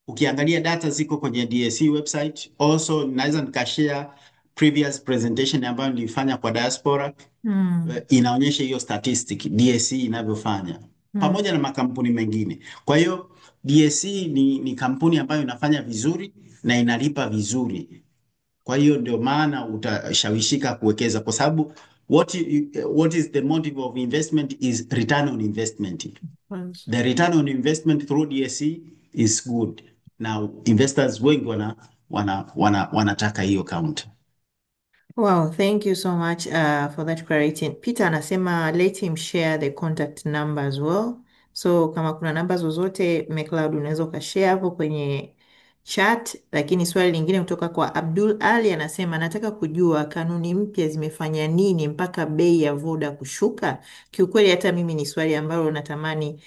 Ukiangalia data ziko kwenye DSE website. Also naweza nikashare previous presentation ambayo nilifanya kwa diaspora, mm, inaonyesha hiyo statistic DSE inavyofanya mm. pamoja na makampuni mengine. Kwa hiyo DSE ni kampuni ambayo inafanya vizuri na inalipa vizuri. Kwa hiyo ndio maana utashawishika kuwekeza kwa sababu what is the motive of investment is return on investment. Kwanza. The return on investment through DSE is good. Now investors wengi wanataka hiyo count. Wow, thank you so much for that clarity. Peter anasema let him share the contact number as well. So kama kuna namba zozote McLeod unaweza ukashare hapo kwenye chat. Lakini swali lingine kutoka kwa Abdul Ali anasema nataka kujua kanuni mpya zimefanya nini mpaka bei ya Voda kushuka. Kiukweli hata mimi ni swali ambalo natamani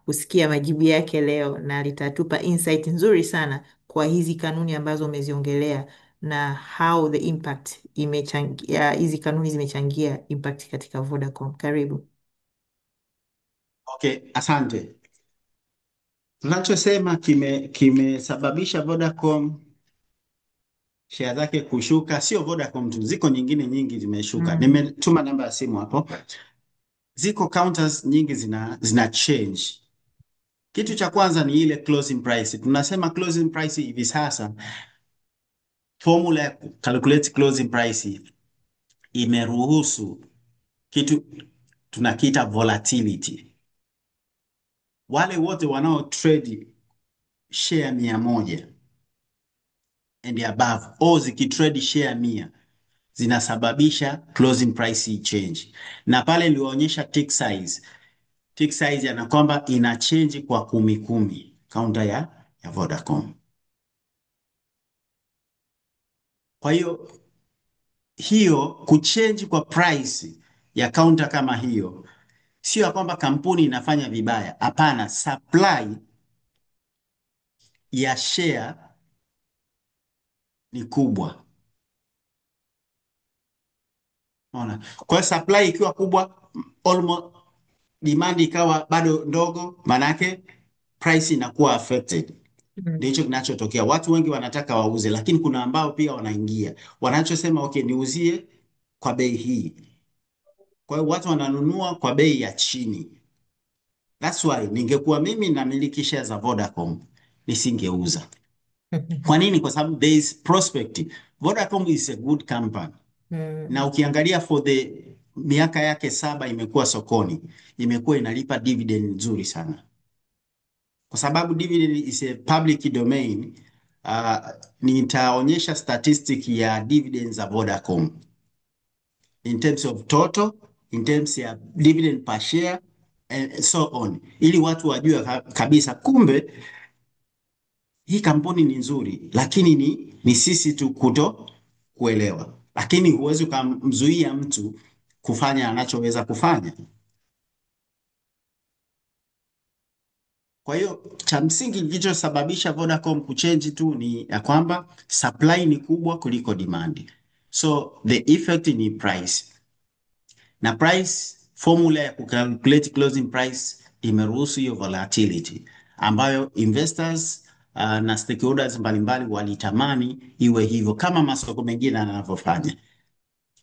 kusikia majibu yake leo, na litatupa insight nzuri sana kwa hizi kanuni ambazo umeziongelea na how the impact imechangia, hizi kanuni zimechangia impact katika Vodacom. Karibu. Okay, asante. Tunachosema kimesababisha Vodacom share zake kushuka, sio Vodacom tu, ziko nyingine nyingi zimeshuka. Mm. Nimetuma namba ya simu hapo, ziko counters nyingi zina change. Kitu cha kwanza ni ile closing price. Tunasema closing price hivi sasa, formula ya calculate closing price imeruhusu kitu tunakiita volatility. Wale wote wanao trade share 100 and above au zikitrade share 100 zinasababisha closing price change, na pale niliwaonyesha tick size. Tick size yana kwamba ina change kwa kumi kumi counter ya Vodacom. Kwa hiyo hiyo kuchange kwa price ya counter kama hiyo sio ya kwamba kampuni inafanya vibaya, hapana. Supply ya share ni kubwa. Unaona? Kwa hiyo supply ikiwa kubwa almost demand ikawa bado ndogo, manake price inakuwa affected. Mm. Ndicho kinachotokea. Watu wengi wanataka wauze, lakini kuna ambao pia wanaingia wanachosema, okay, niuzie kwa bei hii. Kwa hiyo watu wananunua kwa bei ya chini. That's why ningekuwa mimi namiliki share za Vodacom nisingeuza. Kwa nini? Kwa sababu there is prospect. Vodacom is a good company. Mm. Na ukiangalia for the miaka yake 7 imekuwa sokoni, imekuwa inalipa dividend nzuri sana, kwa sababu dividend is a public domain. Uh, nitaonyesha statistic ya dividends za Vodacom in terms of total, in terms ya dividend per share and so on, ili watu wajue kabisa kumbe hii kampuni ni nzuri, lakini ni sisi tu kuto kuelewa, lakini huwezi ukamzuia mtu kufanya anachoweza kufanya. Kwa hiyo cha msingi kilichosababisha Vodacom kuchange tu ni ya kwamba supply ni kubwa kuliko demand, so the effect ni price, na price formula ya kucalculate closing price imeruhusu hiyo volatility ambayo investors na stakeholders mbalimbali walitamani iwe hivyo kama masoko mengine yanavyofanya.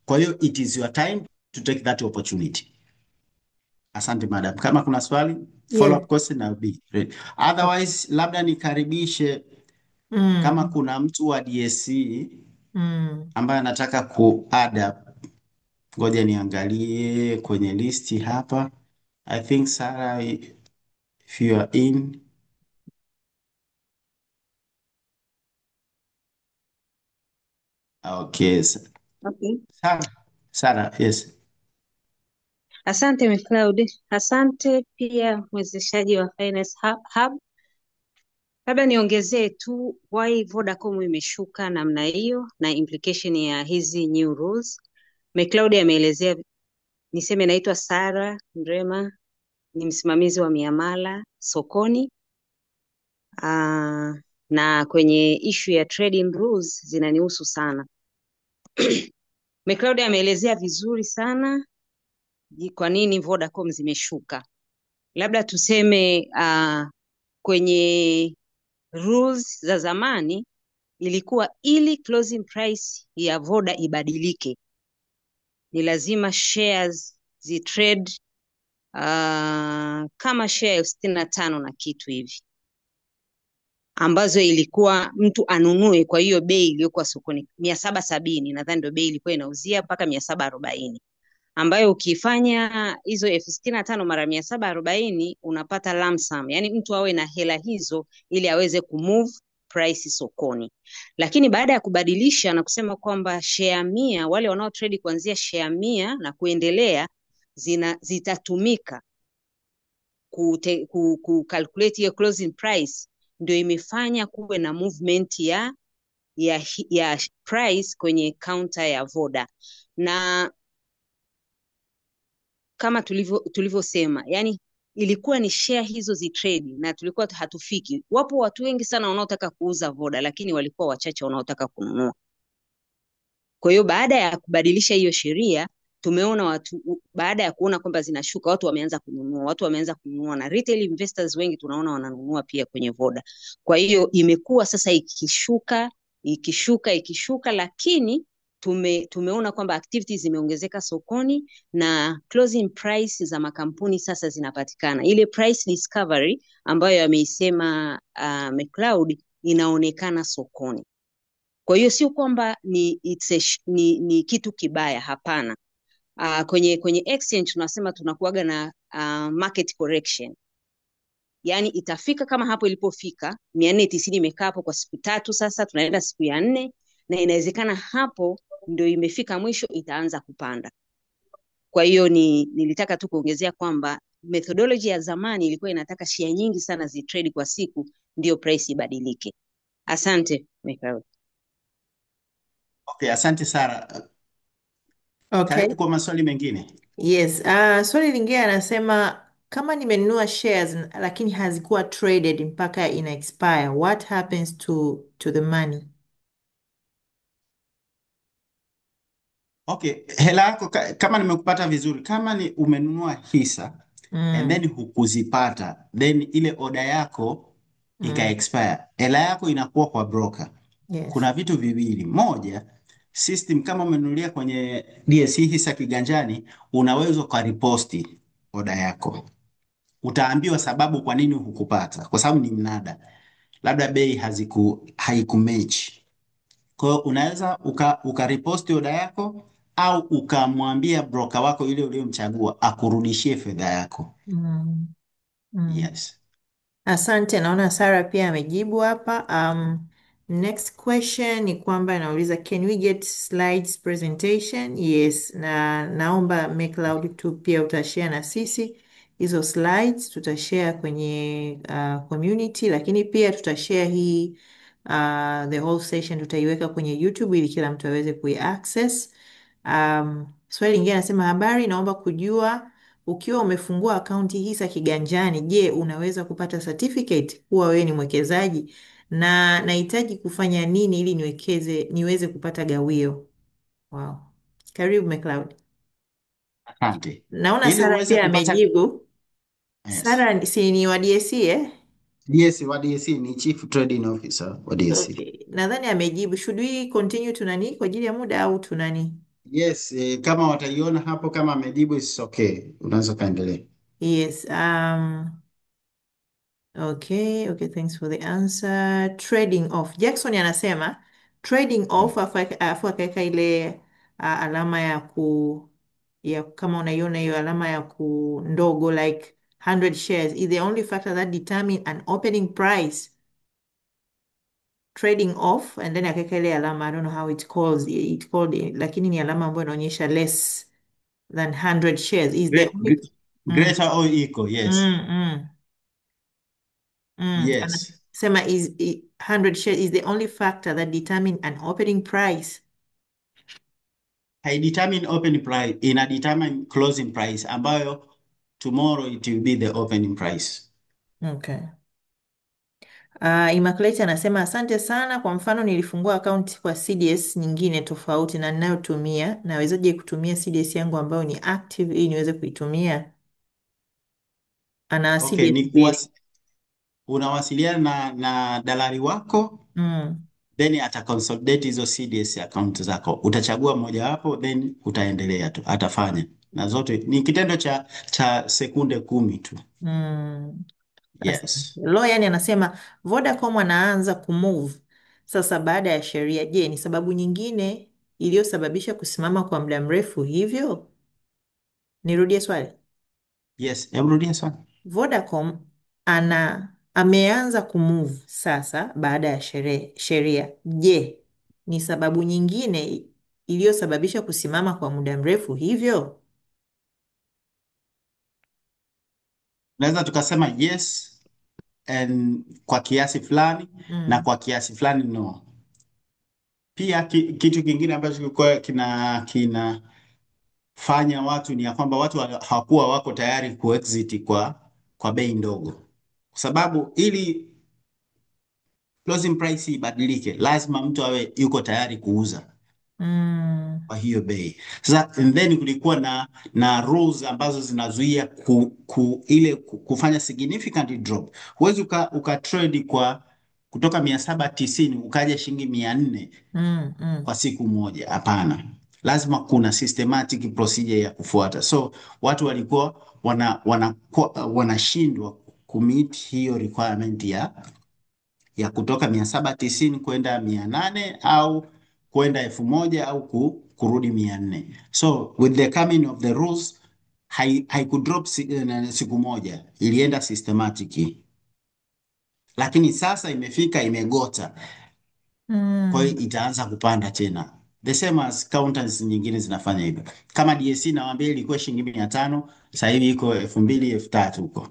Kwa hiyo it is your time to take that opportunity. Asante madam. Kama kuna swali follow Yes. up question I'll be ready. Otherwise labda nikaribishe kama Mm. kuna mtu wa DSE Mm. ambaye anataka ku add up. Ngoja niangalie kwenye listi hapa. I think Sarah, if you are in. Okay. Okay. Sarah, Sarah, yes. Asante McCloud. Asante pia mwezeshaji wa Finance Hub. Labda niongezee tu why Vodacom imeshuka namna hiyo na implication ya hizi new rules. McCloud ameelezea, niseme naitwa Sarah Mrema, ni msimamizi wa miamala sokoni. Na kwenye issue ya trading rules zinanihusu sana. McCloud ameelezea vizuri sana kwa nini Vodacom zimeshuka. Labda tuseme kwenye rules za zamani ilikuwa ili closing price ya Voda ibadilike ni lazima shares zitrade kama share 65,000 na kitu hivi, ambazo ilikuwa mtu anunue kwa hiyo bei iliyokuwa sokoni 770, nadhani ndio bei ilikuwa inauzia mpaka 740, ambayo ukifanya hizo 65,000 mara 740 unapata lump sum, yani mtu awe na hela hizo ili aweze kumove price sokoni. Lakini baada ya kubadilisha na kusema kwamba share 100, wale wanao trade kuanzia share 100 na kuendelea zitatumika ku calculate hiyo closing price, ndio imefanya kuwe na movement ya price kwenye counter ya Voda. Na kama tulivyosema, yani ilikuwa ni share hizo zitrade na tulikuwa hatufiki. Wapo watu wengi sana wanaotaka kuuza Voda, lakini walikuwa wachache wanaotaka kununua. Kwa hiyo baada ya kubadilisha hiyo sheria, tumeona watu, baada ya kuona kwamba zinashuka, watu wameanza kununua, watu wameanza kununua, na retail investors wengi tunaona wananunua pia kwenye Voda. Kwa hiyo imekuwa sasa ikishuka, ikishuka, ikishuka, lakini tumeona kwamba activities zimeongezeka sokoni na closing price za makampuni sasa zinapatikana. Ile price discovery ambayo ameisema McLeod inaonekana sokoni. Kwa hiyo sio kwamba ni kitu kibaya, hapana. Kwenye exchange tunasema tunakuaga na market correction. Yaani itafika kama hapo ilipofika, mia nne tisini imekaa hapo kwa siku 3 sasa, tunaenda siku ya 4, na inawezekana hapo ndio imefika mwisho, itaanza kupanda. Kwa hiyo nilitaka tu kuongezea kwamba methodology ya zamani ilikuwa inataka share nyingi sana zitrade kwa siku ndio price ibadilike. Asante Michael. Okay, asante Sara. Okay. Karibu kwa maswali mengine. Yes. Swali lingine anasema kama nimenunua shares lakini hazikuwa traded mpaka ina expire, what happens to the money? Okay, hela yako kama nimekupata vizuri, kama ni umenunua hisa and Mm. then hukuzipata, then ile oda yako ika Mm. expire, hela yako inakuwa kwa broker. Yes. Kuna vitu viwili. Moja, system kama umenunulia kwenye DSE hisa kiganjani, unaweza ukariposti oda yako, utaambiwa sababu kwa nini hukupata, kwa sababu ni mnada, labda bei haikumechi. Kwa hiyo unaweza ukariposti oda yako au ukamwambia broker wako yule uliyomchagua akurudishie fedha yako. Mm. Mm. Yes. Asante, naona Sara pia amejibu hapa. Next question ni kwamba anauliza can we get slides presentation? Yes, na naomba McLeod tu pia utashare na sisi hizo slides, tutashare kwenye community, lakini pia tutashare hii the whole session tutaiweka kwenye YouTube ili kila mtu aweze kuiaccess. Swali lingine anasema habari, naomba kujua ukiwa umefungua akaunti hisa kiganjani, je, unaweza kupata certificate kuwa wewe ni mwekezaji na nahitaji kufanya nini ili niwekeze niweze kupata gawio? Wow. Karibu McLeod. Asante. Naona Ili Sara uweze pia kupata amejibu. yes. Sara si ni wa DSE eh? DS wa DSE ni Chief Trading Officer wa DSE. Okay. Nadhani amejibu. Should we continue tunani kwa ajili ya muda au tunani? Yes, kama wataiona hapo kama amejibu it's okay. Unaweza kaendelea. Yes. Okay, okay, thanks for the answer. Trading off. Jackson anasema trading Mm. off afu akaweka ile alama ya ku ya kama unaiona hiyo alama ya ku ndogo like 100 shares is the only factor that determine an opening price. Trading off and then akaweka ile alama I don't know how it calls it called lakini ni alama ambayo inaonyesha less than 100 shares is the only mm, Greater or equal, yes. mm, mm. Mm. Yes. Anasema is 100 shares is the only factor that determine an opening price. Haidetermine open price, ina determine closing price ambayo tomorrow it will be the opening price. Okay. Immaculate anasema asante sana. Kwa mfano nilifungua akaunti kwa CDS nyingine tofauti na ninayotumia. Nawezaje kutumia CDS yangu ambayo ni active ili niweze kuitumia? Ana Okay, CDS ni mbili. unawasiliana na dalali wako Mm. then ata consolidate hizo CDS account zako, utachagua mojawapo then utaendelea tu, atafanya na zote ni kitendo cha sekunde 10 tu. Mm. Asante. Yes, Lawyer anasema Vodacom anaanza kumove sasa baada ya sheria. Je, ni sababu nyingine iliyosababisha kusimama kwa muda mrefu hivyo? Nirudie swali. yes, hebu rudia swali. Vodacom ameanza kumove sasa baada ya sheria. Je, ni sababu nyingine iliyosababisha kusimama kwa muda mrefu hivyo? Naweza tukasema yes And kwa kiasi fulani na Mm. kwa kiasi fulani no. Pia kitu kingine ambacho kilikuwa kinafanya watu ni ya kwamba watu hawakuwa wako tayari kuexit kwa bei ndogo, kwa sababu ili closing price ibadilike, lazima mtu awe yuko tayari kuuza Mm. kwa hiyo bei. Sasa and then kulikuwa na rules ambazo zinazuia kufanya significant drop. Huwezi uka trade kwa kutoka 790 ukaja shilingi 400 Mm. Mm. kwa siku moja. Hapana, lazima kuna systematic procedure ya kufuata. So watu walikuwa wanashindwa kumeet hiyo requirement ya kutoka 790 kwenda 800 au kwenda 1000 au kurudi 400. So with the coming of the rules haikudrop siku moja, ilienda systematic, lakini sasa imefika imegota, kwa Mm. hiyo itaanza kupanda tena. The same as counters nyingine zinafanya hivyo. Kama DSC nawaambia ilikuwa shilingi 500, sasa hivi iko 2000 3000 huko.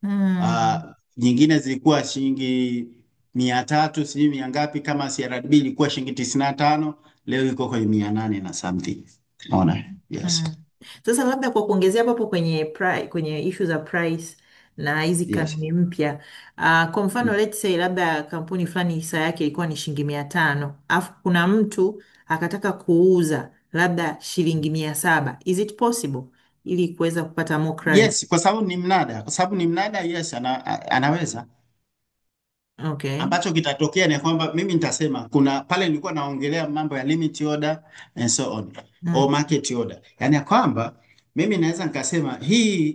Mm. Nyingine zilikuwa shilingi 300 sijui mia ngapi, kama CRDB ilikuwa shilingi 95, leo iko kwenye 800 na something. Ona, yes. Mm. Sasa labda kwa kuongezea hapo kwenye kwenye issue za price na hizi Yes. kanuni mpya, kwa mfano Mm. let's say labda kampuni fulani hisa yake ilikuwa ni shilingi 500, alafu kuna mtu akataka kuuza labda shilingi 700. Is it possible ili kuweza kupata more clarity? Yes, kwa sababu ni mnada, kwa sababu ni mnada, yes, anaweza. Okay. Ambacho kitatokea ni kwamba mimi nitasema kuna pale nilikuwa naongelea mambo ya limit order and so on or Mm. market order, yaani ya kwamba mimi naweza nikasema hii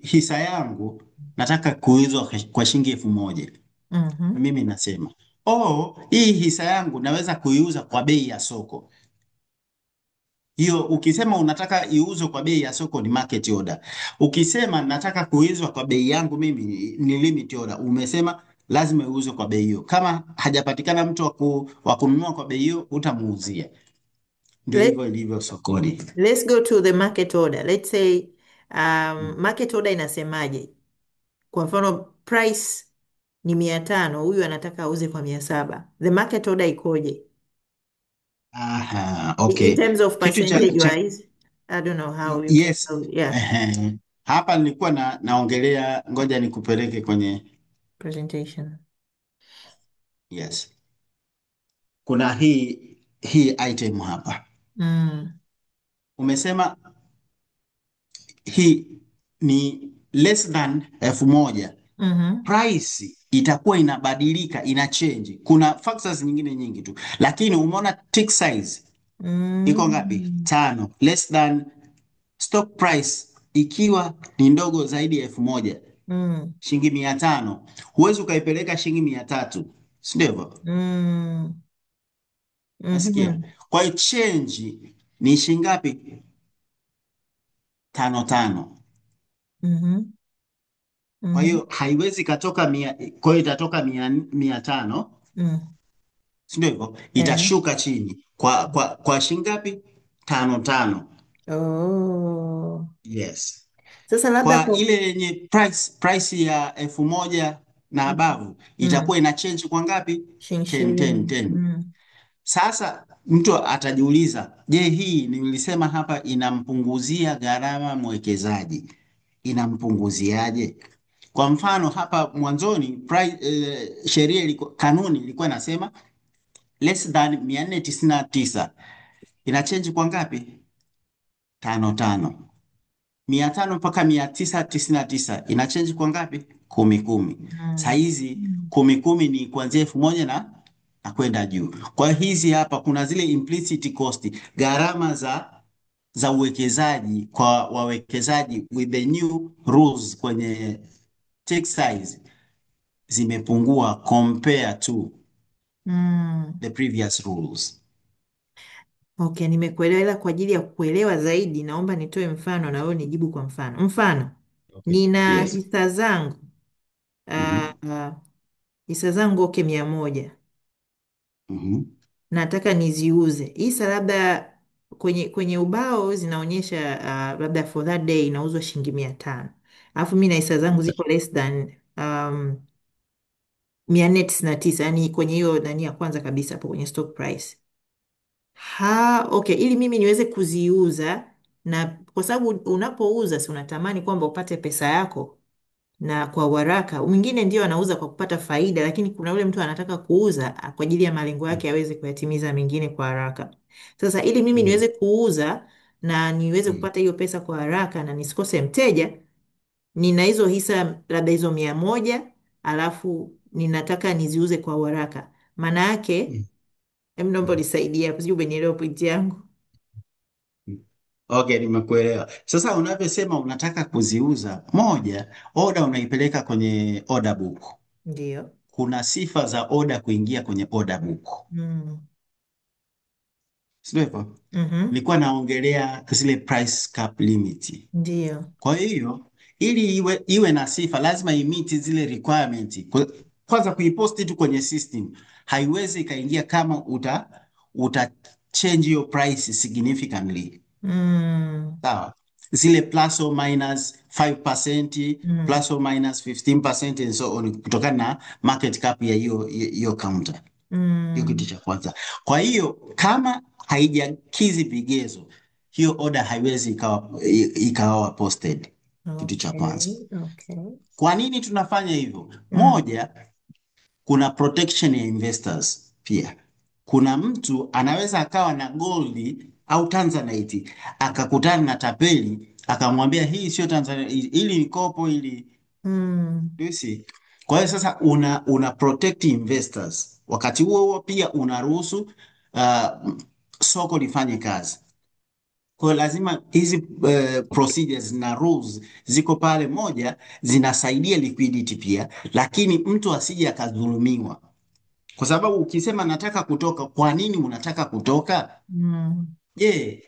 hisa yangu nataka kuuzwa kwa shilingi 1000. Mm-hmm. Mimi nasema oh, hii hisa yangu naweza kuiuza kwa bei ya soko. Hiyo ukisema unataka iuzwe kwa bei ya soko ni market order. Ukisema nataka kuuzwa kwa bei yangu mimi ni limit order. Umesema lazima iuzwe kwa bei hiyo. Kama hajapatikana mtu wa kununua kwa bei hiyo, utamuuzia. Ndio Let, hivyo ilivyo sokoni. let's go to the market order. Let's say market order inasemaje? Kwa mfano price ni 500, huyu anataka auze kwa 700. The market order ikoje? Aha, In okay. terms of Kitu cha, percentage cha wise, I don't know how you can, yes. oh, yeah, Ehe. Hapa nilikuwa naongelea, ngoja nikupeleke kwenye presentation. yes. Kuna hii item hapa. Mm. Umesema hii ni less than 1000, Mm-hmm. price itakuwa inabadilika, ina change. Kuna factors nyingine nyingi tu, lakini umeona tick size iko ngapi? Mm. Tano. Less than stock price ikiwa ni ndogo zaidi ya 1000, Mm. shilingi 500, huwezi ukaipeleka shilingi 300, si ndio hivyo? Mm. Nasikia. Mm-hmm. Kwa hiyo change ni shilingi ngapi? Tano tano. Mm-hmm. Kwa Mm-hmm. hiyo haiwezi katoka mia, kwa hiyo itatoka 500, Mm. si ndio hivyo? Eh. Itashuka chini kwa shilingi ngapi? Tano tano. Oh. Yes. Sasa labda Kwa kwa ile yenye price ya 1000 na mm. abavu Mm. itakuwa ina change kwa ngapi? 10 10 Shilingi. 10. Mm. Sasa mtu atajiuliza, je, hii nilisema hapa inampunguzia gharama mwekezaji? Inampunguziaje? Kwa mfano hapa mwanzoni sheria ilikuwa, kanuni ilikuwa inasema less than 499 ina change kwa ngapi? Tano tano. 500 mpaka 999 ina change kwa ngapi? Kumi kumi. Mm. Saizi Mm. kumi kumi ni kuanzia 1000 na kwenda juu. Kwa hiyo hizi hapa kuna zile implicit cost, gharama za uwekezaji kwa wawekezaji with the new rules kwenye tick size zimepungua compare to Mm. the previous rules. Okay, nimekuelewa, ila kwa ajili ya kuelewa zaidi naomba nitoe mfano na wewe nijibu kwa mfano. Mfano, Okay. nina Yes. hisa zangu Mm-hmm. ah, hisa zangu okay, 100, Mm-hmm. nataka niziuze hisa labda kwenye ubao zinaonyesha labda for that day inauzwa shilingi 500, alafu mi na hisa zangu ziko less than 499, yani kwenye hiyo nani ya kwanza kabisa hapo kwenye stock price. Ha, okay, ili mimi niweze kuziuza, na kwa sababu unapouza si unatamani kwamba upate pesa yako na kwa waraka. Mwingine ndio anauza kwa kupata faida, lakini kuna yule mtu anataka kuuza kwa ajili ya malengo yake aweze kuyatimiza mengine kwa haraka. Sasa ili mimi Mm, niweze kuuza na niweze mm, kupata hiyo pesa kwa haraka na nisikose mteja, nina hizo hisa labda hizo 100, alafu ninataka niziuze kwa haraka. Maana yake, mm, em, naomba mm. unisaidie hapo, sijui umenielewa pointi yangu. Okay, nimekuelewa. Sasa unavyosema unataka kuziuza, moja, oda unaipeleka kwenye order book. Ndio. Kuna sifa za oda kuingia kwenye order book, Mm. sio hivyo? Mm-hmm. Nilikuwa naongelea zile price cap limit. Ndio. Kwa hiyo ili iwe na sifa lazima imiti zile requirement. Kwanza kuiposti tu kwenye system haiwezi ikaingia kama uta change your price significantly. Mm. Sawa, zile plus or minus 5% Mm. plus or minus 15% and so on, kutokana na market cap ya hiyo counter. Hiyo kitu Mm. cha kwanza. Kwa hiyo kama haijakizi vigezo, hiyo order haiwezi ikawa posted. Kitu cha kwanza. Okay, okay. Kwa nini tunafanya hivyo? Mm. Moja, kuna protection ya investors pia. Kuna mtu anaweza akawa na gold au tanzanite akakutana na tapeli akamwambia hii sio tanzanite, hili ni kopo hili. Mm. Do you see? Kwa hiyo sasa una protect investors, wakati huo huo pia unaruhusu uh, soko lifanye kazi. Kwa hiyo lazima hizi procedures na rules ziko pale, moja zinasaidia liquidity pia, lakini mtu asije akadhulumiwa, kwa sababu ukisema nataka kutoka, kwa nini unataka kutoka? Mm. Je,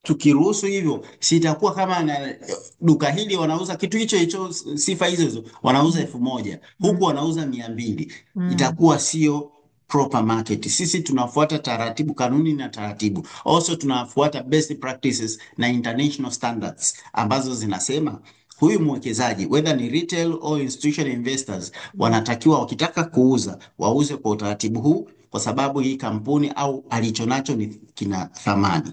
tukiruhusu hivyo sitakuwa kama na duka hili wanauza kitu hicho hicho sifa hizo hizo wanauza 1,000 Mm. huku wanauza 200, Mm. itakuwa sio proper market. Sisi tunafuata taratibu, kanuni na taratibu, also tunafuata best practices na international standards ambazo zinasema huyu mwekezaji whether ni retail or institutional investors Mm. wanatakiwa wakitaka kuuza wauze kwa utaratibu huu, kwa sababu hii kampuni au alichonacho ni kina thamani.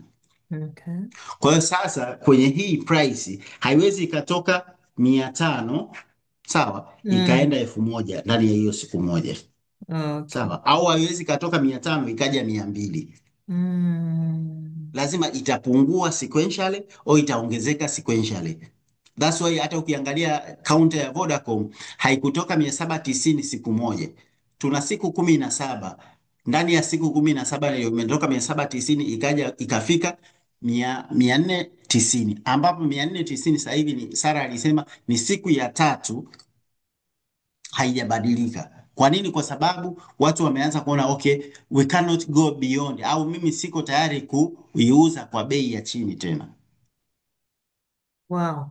Okay. Kwa hiyo sasa kwenye hii price haiwezi ikatoka 500 sawa, Mm. ikaenda 1,000 ndani ya hiyo siku moja Okay. sawa, au haiwezi ikatoka 500 ikaja 200. Mm. Lazima itapungua sequentially au itaongezeka sequentially. That's why hata ukiangalia counter ya Vodacom haikutoka 790 siku moja. Tuna siku 17. Ndani ya siku 17 ndio imetoka 790 ikaja ikafika 490, ambapo 490 sasa hivi ni Sara alisema ni siku ya tatu haijabadilika. Kwa nini? Kwa sababu watu wameanza kuona okay, we cannot go beyond, au mimi siko tayari kuiuza kwa bei ya chini tena. Wow.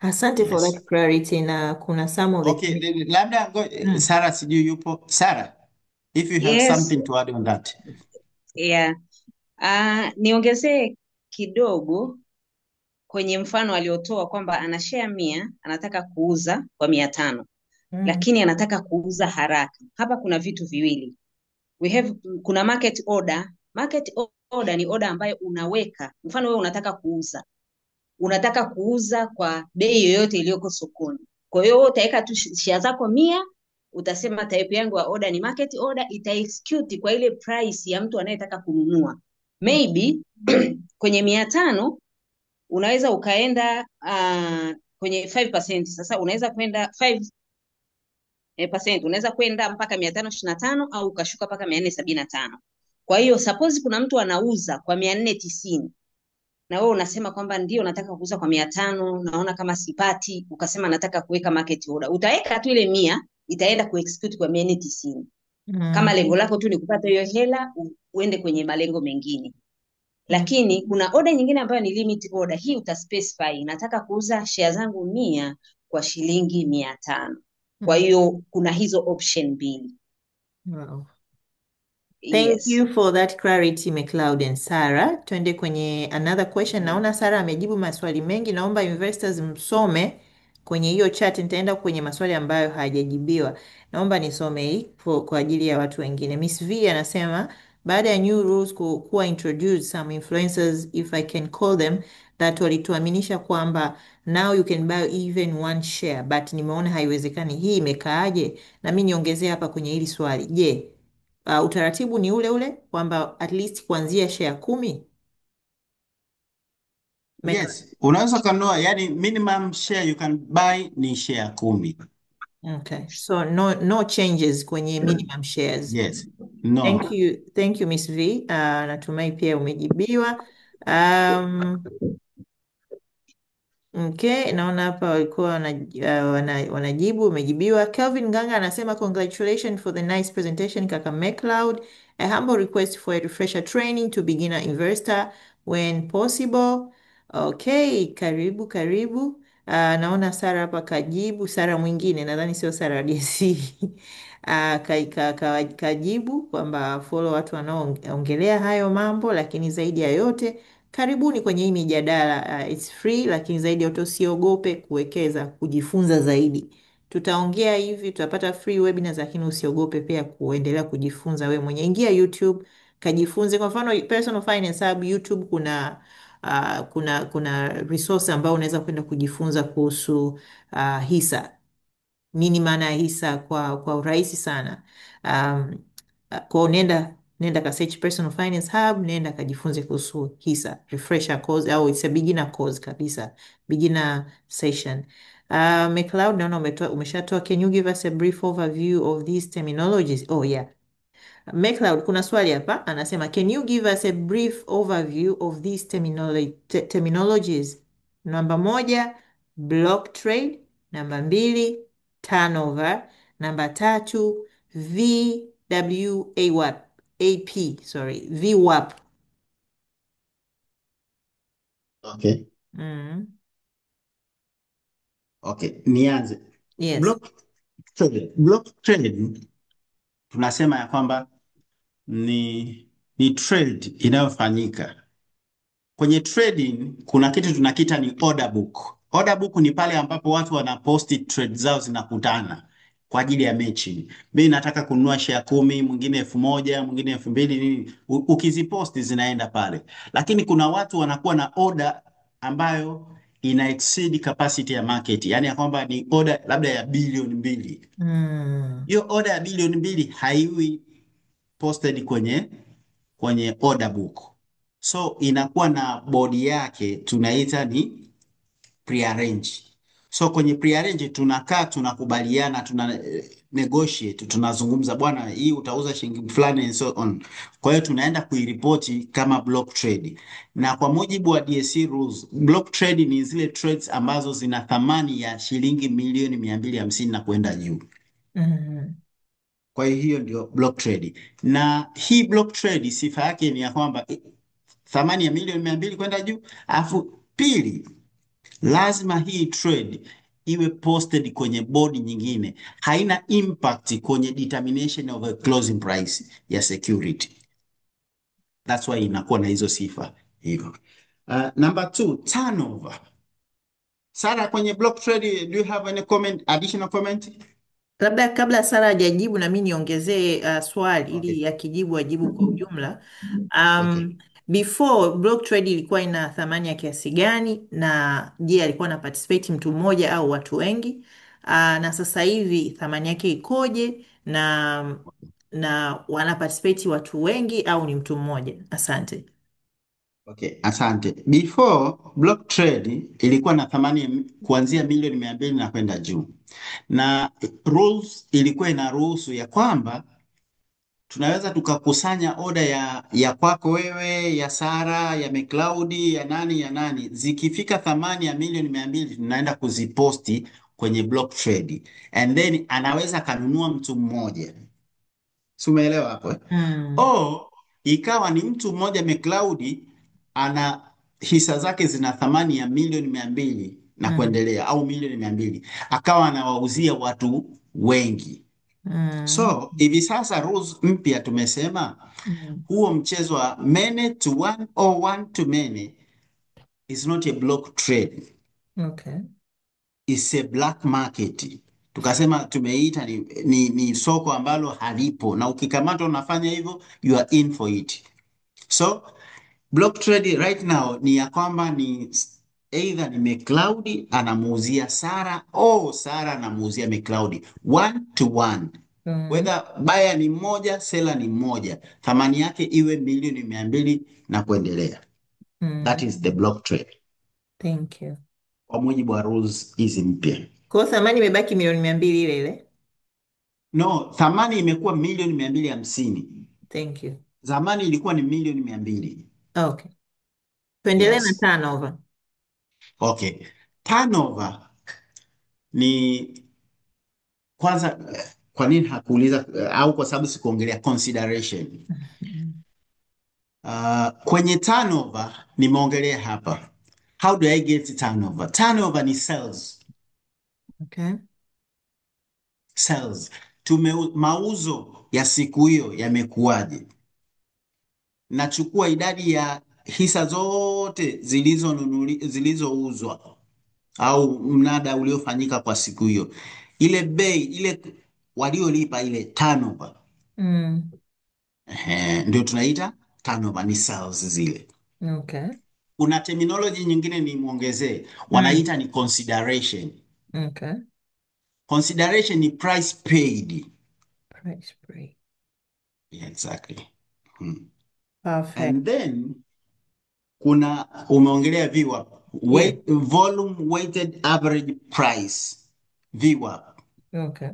Asante for Yes. that clarity na kuna some of Okay, the labda mm. Sara sijui yupo. Sara, if you have Yes, something to add on that. yeah. Niongezee kidogo kwenye mfano aliotoa kwamba ana share 100 anataka kuuza kwa 500 Mm. lakini anataka kuuza haraka. Hapa kuna vitu viwili. Kuna market order. Market order ni order ambayo unaweka, mfano wewe unataka kuuza. Unataka kuuza kwa bei yoyote iliyoko sokoni. Kwa hiyo wewe utaweka tu share zako 100, utasema type yangu ya order ni market order, ita execute kwa ile price ya mtu anayetaka kununua. Maybe kwenye 500 unaweza ukaenda kwenye 5%. Sasa unaweza kwenda 5%, unaweza kwenda mpaka 525 au ukashuka mpaka 475. Kwa hiyo suppose kuna mtu anauza kwa 490 na wewe unasema kwamba ndio nataka kuuza kwa 500, naona kama sipati, ukasema nataka kuweka market order. Utaweka tu ile 100, itaenda kuexecute kwa 490. Mm. Kama lengo lako tu ni kupata hiyo hela, uende kwenye malengo mengine. Lakini kuna order nyingine ambayo ni limit order. Hii uta specify nataka kuuza share zangu 100 kwa shilingi 500. Kwa hiyo kuna hizo option mbili. Wow. Thank Yes. you for that clarity, McLeod and Sarah. Twende kwenye another question. Naona Sarah amejibu maswali mengi. Naomba investors msome Kwenye hiyo chat nitaenda kwenye maswali ambayo hayajajibiwa. Naomba nisome hii kwa ajili ya watu wengine. Miss V anasema baada ya new rules kuwa introduced some influencers if I can call them that walituaminisha kwamba now you can buy even one share but nimeona haiwezekani. Hii imekaaje? Na mimi niongezee hapa kwenye hili swali. Je, utaratibu ni ule ule kwamba at least kuanzia share 10? Meka. Yes, unaweza kununua, yani minimum share you can buy ni share 10. Okay. So no, no changes kwenye minimum shares. Yes. No. Thank you, thank you Miss V. Natumai pia umejibiwa. Um, Okay, naona hapa walikuwa wanajibu, umejibiwa. Kelvin Nganga anasema congratulations for the nice presentation kaka McLeod. A humble request for a refresher training to beginner investor when possible. Okay, karibu karibu. Naona Sara hapa kajibu. Sara mwingine nadhani sio Sara wa DSC. Kajibu kwamba follow watu wanaoongelea hayo mambo, lakini zaidi ya yote karibuni kwenye hii mijadala it's free, lakini zaidi ya yote usiogope kuwekeza, kujifunza zaidi. Tutaongea hivi, tutapata free webinars, lakini usiogope pia kuendelea kujifunza wewe mwenyewe. Ingia YouTube kajifunze. Kwa mfano Personal Finance Hub YouTube kuna kuna resource ambayo unaweza kwenda kujifunza kuhusu hisa, nini maana ya hisa kwa urahisi sana. Um, kwa nenda ka search Personal Finance Hub, nenda kajifunze kuhusu hisa, refresher course au it's a beginner course kabisa, beginner session. McLeod naona umeshatoa. Can you give us a brief overview of these terminologies? Oh yeah. McLeod, kuna swali hapa anasema can you give us a brief overview of these terminologies? Namba moja, block trade. Namba mbili, turnover. Namba tatu, VWAP, AP, sorry, VWAP. Okay. Mm. Okay, nianze. Yes. Block trade. Block trade tunasema ya kwamba ni trade inayofanyika. Kwenye trading kuna kitu tunakiita ni order book. Order book ni pale ambapo watu wanaposti trade zao zinakutana kwa ajili ya mechi. Mimi nataka kununua share 10, mwingine 1000, mwingine 2000 nini. Ukiziposti zinaenda pale. Lakini kuna watu wanakuwa na order ambayo ina exceed capacity ya market. Yaani ya kwamba ni order labda ya bilioni 2. Hiyo order ya bilioni 2 haiwi posted kwenye order book. So inakuwa na bodi yake tunaita ni prearrange. So kwenye prearrange tunakaa tunakubaliana, tuna negotiate, tunazungumza bwana, hii utauza shilingi fulani and so on. Kwa hiyo tunaenda kuiripoti kama block trade. Na kwa mujibu wa DSE rules, block trade ni zile trades ambazo zina thamani ya shilingi milioni 250 na kwenda juu. Kwa hiyo ndio block trade. Na hii block trade sifa yake ni ya kwamba thamani ya milioni 200 kwenda juu, alafu pili lazima hii trade iwe posted kwenye board nyingine, haina impact kwenye determination of a closing price ya security. That's why inakuwa na hizo sifa hivyo. Number 2, turnover. Sara, kwenye block trade, do you have any comment, additional comment? Labda kabla Sara hajajibu na mimi niongezee swali Okay. ili akijibu ajibu kwa ujumla. Okay. Before block trade ilikuwa ina thamani ya kiasi gani, na je, alikuwa na participate mtu mmoja au watu wengi? Na sasa hivi thamani yake ikoje, na wana participate watu wengi au ni mtu mmoja? Asante. Okay, asante. Before block trade ilikuwa na thamani kuanzia milioni 200 na kwenda juu, na rules ilikuwa inaruhusu ya kwamba tunaweza tukakusanya oda ya kwako wewe, ya Sara, ya McLeod, ya nani ya nani, zikifika thamani ya milioni 200 tunaenda kuziposti kwenye block trade and then anaweza akanunua mtu mmoja, si umeelewa hapo eh? O ikawa ni mtu mmoja McLeod ana hisa zake zina thamani ya milioni 200 na kuendelea au milioni 200, akawa anawauzia watu wengi. So hivi sasa rules mpya tumesema huo mchezo wa many to one or one to many is not a block trade. Okay. Is a black market. Tukasema tumeita ni soko ambalo halipo, na ukikamatwa unafanya hivyo you are in for it. So block trade right now ni ya kwamba ni either ni McCloud anamuuzia Sara au Sara anamuuzia McCloud one to one, Mm. whether buyer ni mmoja seller ni mmoja, thamani yake iwe milioni 200 na kuendelea. That is the Mm. block trade Thank you. kwa mujibu wa rules hizi mpya. Kwa hiyo thamani imebaki milioni 200 ile ile. No, thamani imekuwa milioni 250. Thank you. Zamani ilikuwa ni milioni 200. Okay. Tuendelee na Yes. turnover. Okay. Turnover ni kwanza, kwa nini hakuuliza au kwa sababu sikuongelea consideration. Mm. Kwenye turnover nimeongelea hapa. How do I get turnover? Turnover ni sales. Okay. Sales. Tume mauzo ya siku hiyo yamekuwaje? Nachukua idadi ya hisa zote zilizouzwa au mnada uliofanyika kwa siku hiyo, ile bei ile waliolipa ile turnover. Mm. Ehe, ndio tunaita turnover, ni sales zile. Okay. Kuna terminology nyingine ni muongezee, Mm. wanaita ni consideration. Okay. Consideration ni price paid. Price break. Yeah, exactly. Hmm. Perfect. And then kuna umeongelea VWAP, Yeah. weight, volume weighted average price VWAP. Okay.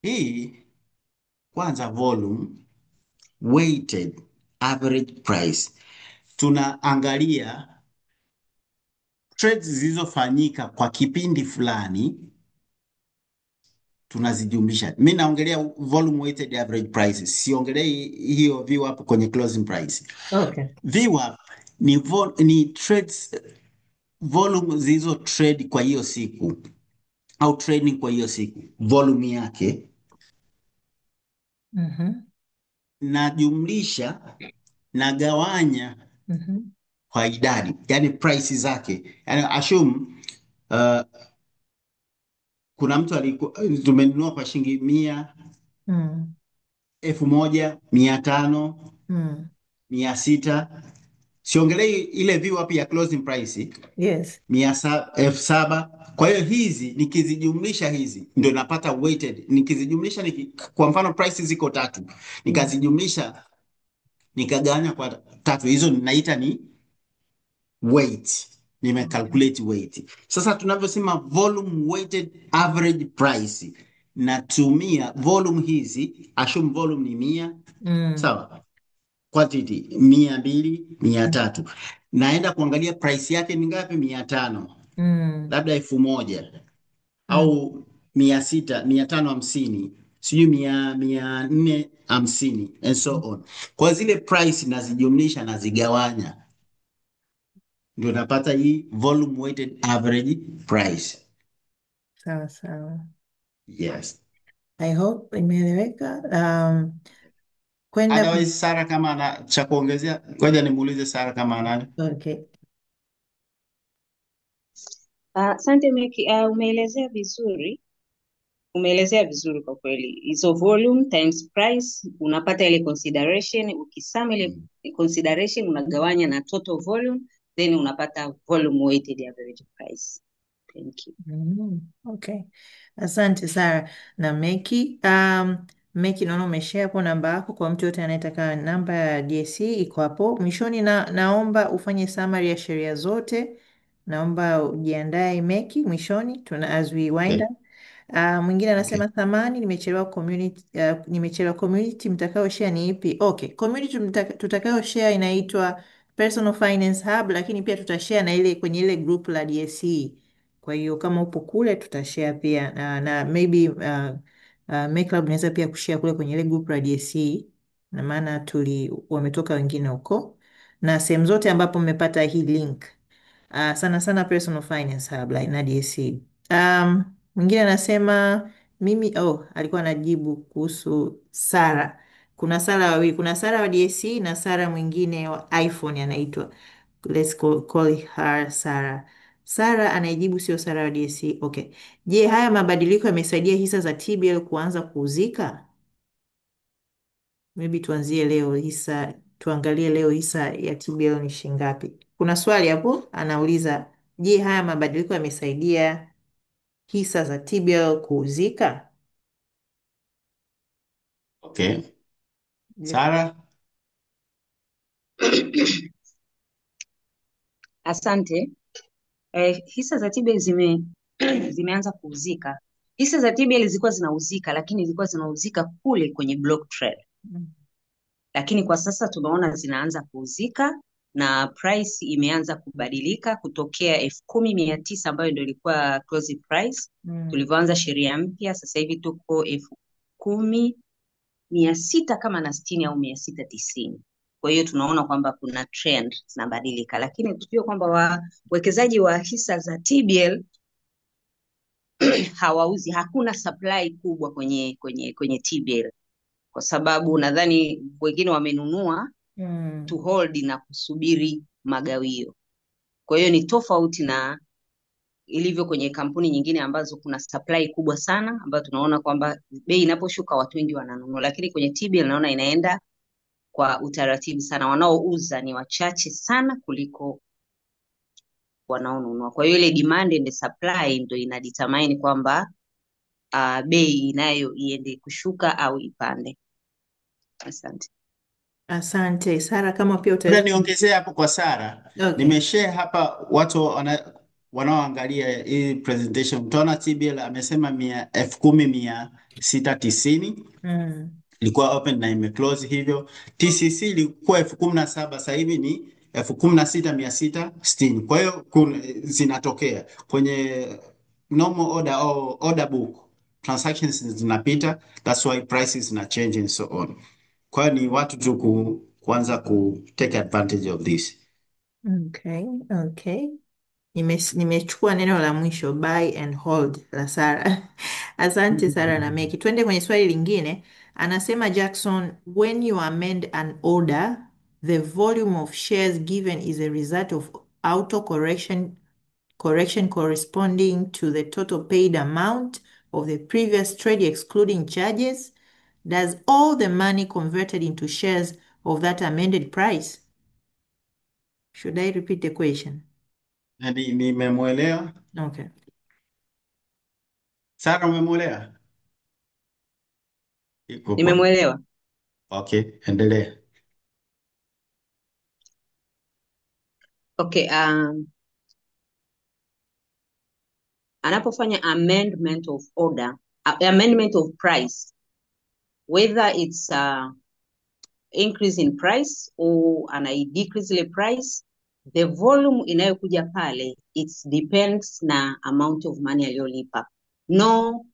Hii kwanza volume weighted average price, tunaangalia trades zilizofanyika kwa kipindi fulani tunazijumlisha. Mi naongelea volume weighted average price, siongelei hiyo VWAP kwenye closing price. Okay. VWAP ni trades volume zilizo trade kwa hiyo siku au trading kwa hiyo siku, volume yake Mm-hmm. najumlisha nagawanya Mm-hmm. kwa idadi, yani price zake, yani assume uh, kuna mtu alikuwa tumenunua kwa shilingi 100, Mm. 1,500, Mm. 600. Siongelei ile VWAP ya closing price Yes. 700, 7,000. Kwa hiyo hizi nikizijumlisha hizi ndio napata weighted. Nikizijumlisha kwa mfano price ziko tatu, Mm. nikazijumlisha nikagawanya kwa tatu, hizo ninaita ni weight, Okay. nimecalculate weight. Sasa tunavyosema volume weighted average price, natumia volume hizi, assume volume ni 100, Mm. sawa, quantity 200, 300, naenda kuangalia price yake ni ngapi, 500, Mm. labda 1,000 Mm. au 600, 550, sijui 450 and so on. Kwa zile price nazijumlisha, nazigawanya ndio napata hii volume weighted average price. Sawa sawa. Yes. I hope imeeleweka. Kwenda Otherwise Sara kama ana cha kuongezea, ngoja nimuulize Sara kama anayo. okay. Asante Meki, umeelezea vizuri. Umeelezea vizuri kwa kweli. Hizo volume times price unapata ile consideration, ukisum ile Mm. consideration unagawanya na total volume then unapata volume weighted average price. Thank you. Mm, okay. Asante Sara na Meki. Meki, naona umeshare hapo namba yako kwa mtu yote anayetaka namba ya DSE iko hapo mwishoni, na naomba ufanye summary ya sheria zote. Naomba ujiandae Meki, mwishoni tuna as we wind Okay. up. Mwingine Okay. anasema thamani, nimechelewa community, nimechelewa community mtakayo share ni ipi? Okay, community tutakayo share inaitwa Personal Finance Hub, lakini pia tutashare na ile kwenye ile group la DSE. Kwa hiyo kama upo kule tutashare pia na maybe Makeclub inaweza pia kushare kule kwenye ile group la DSE, na maana tuli wametoka wengine huko na sehemu zote ambapo mmepata hii link. Sana sana Personal Finance Hub like na DSE. Mwingine anasema mimi oh, alikuwa anajibu kuhusu Sara. Kuna Sara wawili, kuna Sara wa DSE na Sara mwingine wa iPhone anaitwa. Let's call her Sara. Sara anayejibu sio Sara wa DSC. Okay. Je, haya mabadiliko yamesaidia hisa za TBL kuanza kuuzika? Maybe tuanzie leo hisa, tuangalie leo hisa ya TBL ni shilingi ngapi. Kuna swali hapo anauliza, je, haya mabadiliko yamesaidia hisa za TBL kuuzika? Okay. Je, Sara? Asante. Hisa za TBL zimeanza kuuzika. Hisa za TBL zilikuwa zinauzika, lakini zilikuwa zinauzika kule kwenye block trade. Lakini kwa sasa tunaona zinaanza kuuzika na price imeanza kubadilika kutokea 10,900 ambayo ndio ilikuwa closing price. Tulivyoanza sheria mpya sasa hivi tuko elfu kumi mia sita kama na sitini au mia sita tisini. Kwa hiyo tunaona kwamba kuna trend zinabadilika, lakini tujue kwamba wawekezaji wa hisa za TBL hawauzi, hakuna supply kubwa kwenye TBL kwa sababu nadhani wengine wamenunua to hold na kusubiri magawio. Kwa hiyo ni tofauti na ilivyo kwenye kampuni nyingine ambazo kuna supply kubwa sana ambayo tunaona kwamba bei inaposhuka watu wengi wananunua, lakini kwenye TBL naona inaenda kwa utaratibu sana, wanaouza ni wachache sana kuliko wanaonunua. Kwa hiyo ile demand and supply ndio ina determine kwamba bei inayo iende kushuka au ipande. Asante. Asante Sara, kama pia Labda utaweza. niongezee hapo kwa Sara. Okay. Nimeshare hapa watu wanaoangalia hii presentation. Utaona TBL amesema 10,690 ilikuwa open na imeclose hivyo. TCC ilikuwa 17,000 sasa hivi ni 16,660. Kwa hiyo zinatokea kwenye normal order au order book transactions zinapita, that's why prices zina change and so on. Kwa hiyo ni watu tu kuanza ku take advantage of this. Okay, okay. Nimechukua neno la mwisho buy and hold la Sara. Asante Sara na Meki. Twende kwenye swali lingine. Anasema Jackson, when you amend an order, the volume of shares given is a result of auto correction corresponding to the total paid amount of the previous trade excluding charges. Does all the money converted into shares of that amended price? Should I repeat the question? Nimemwelewa. Okay. Sara, umemwelewa? Iko poa. Nimemwelewa. Okay, endelea. Okay, anapofanya amendment of order, amendment of price, whether it's increase in price or anai decrease ile price, the volume inayokuja pale it depends na amount of money aliyolipa. No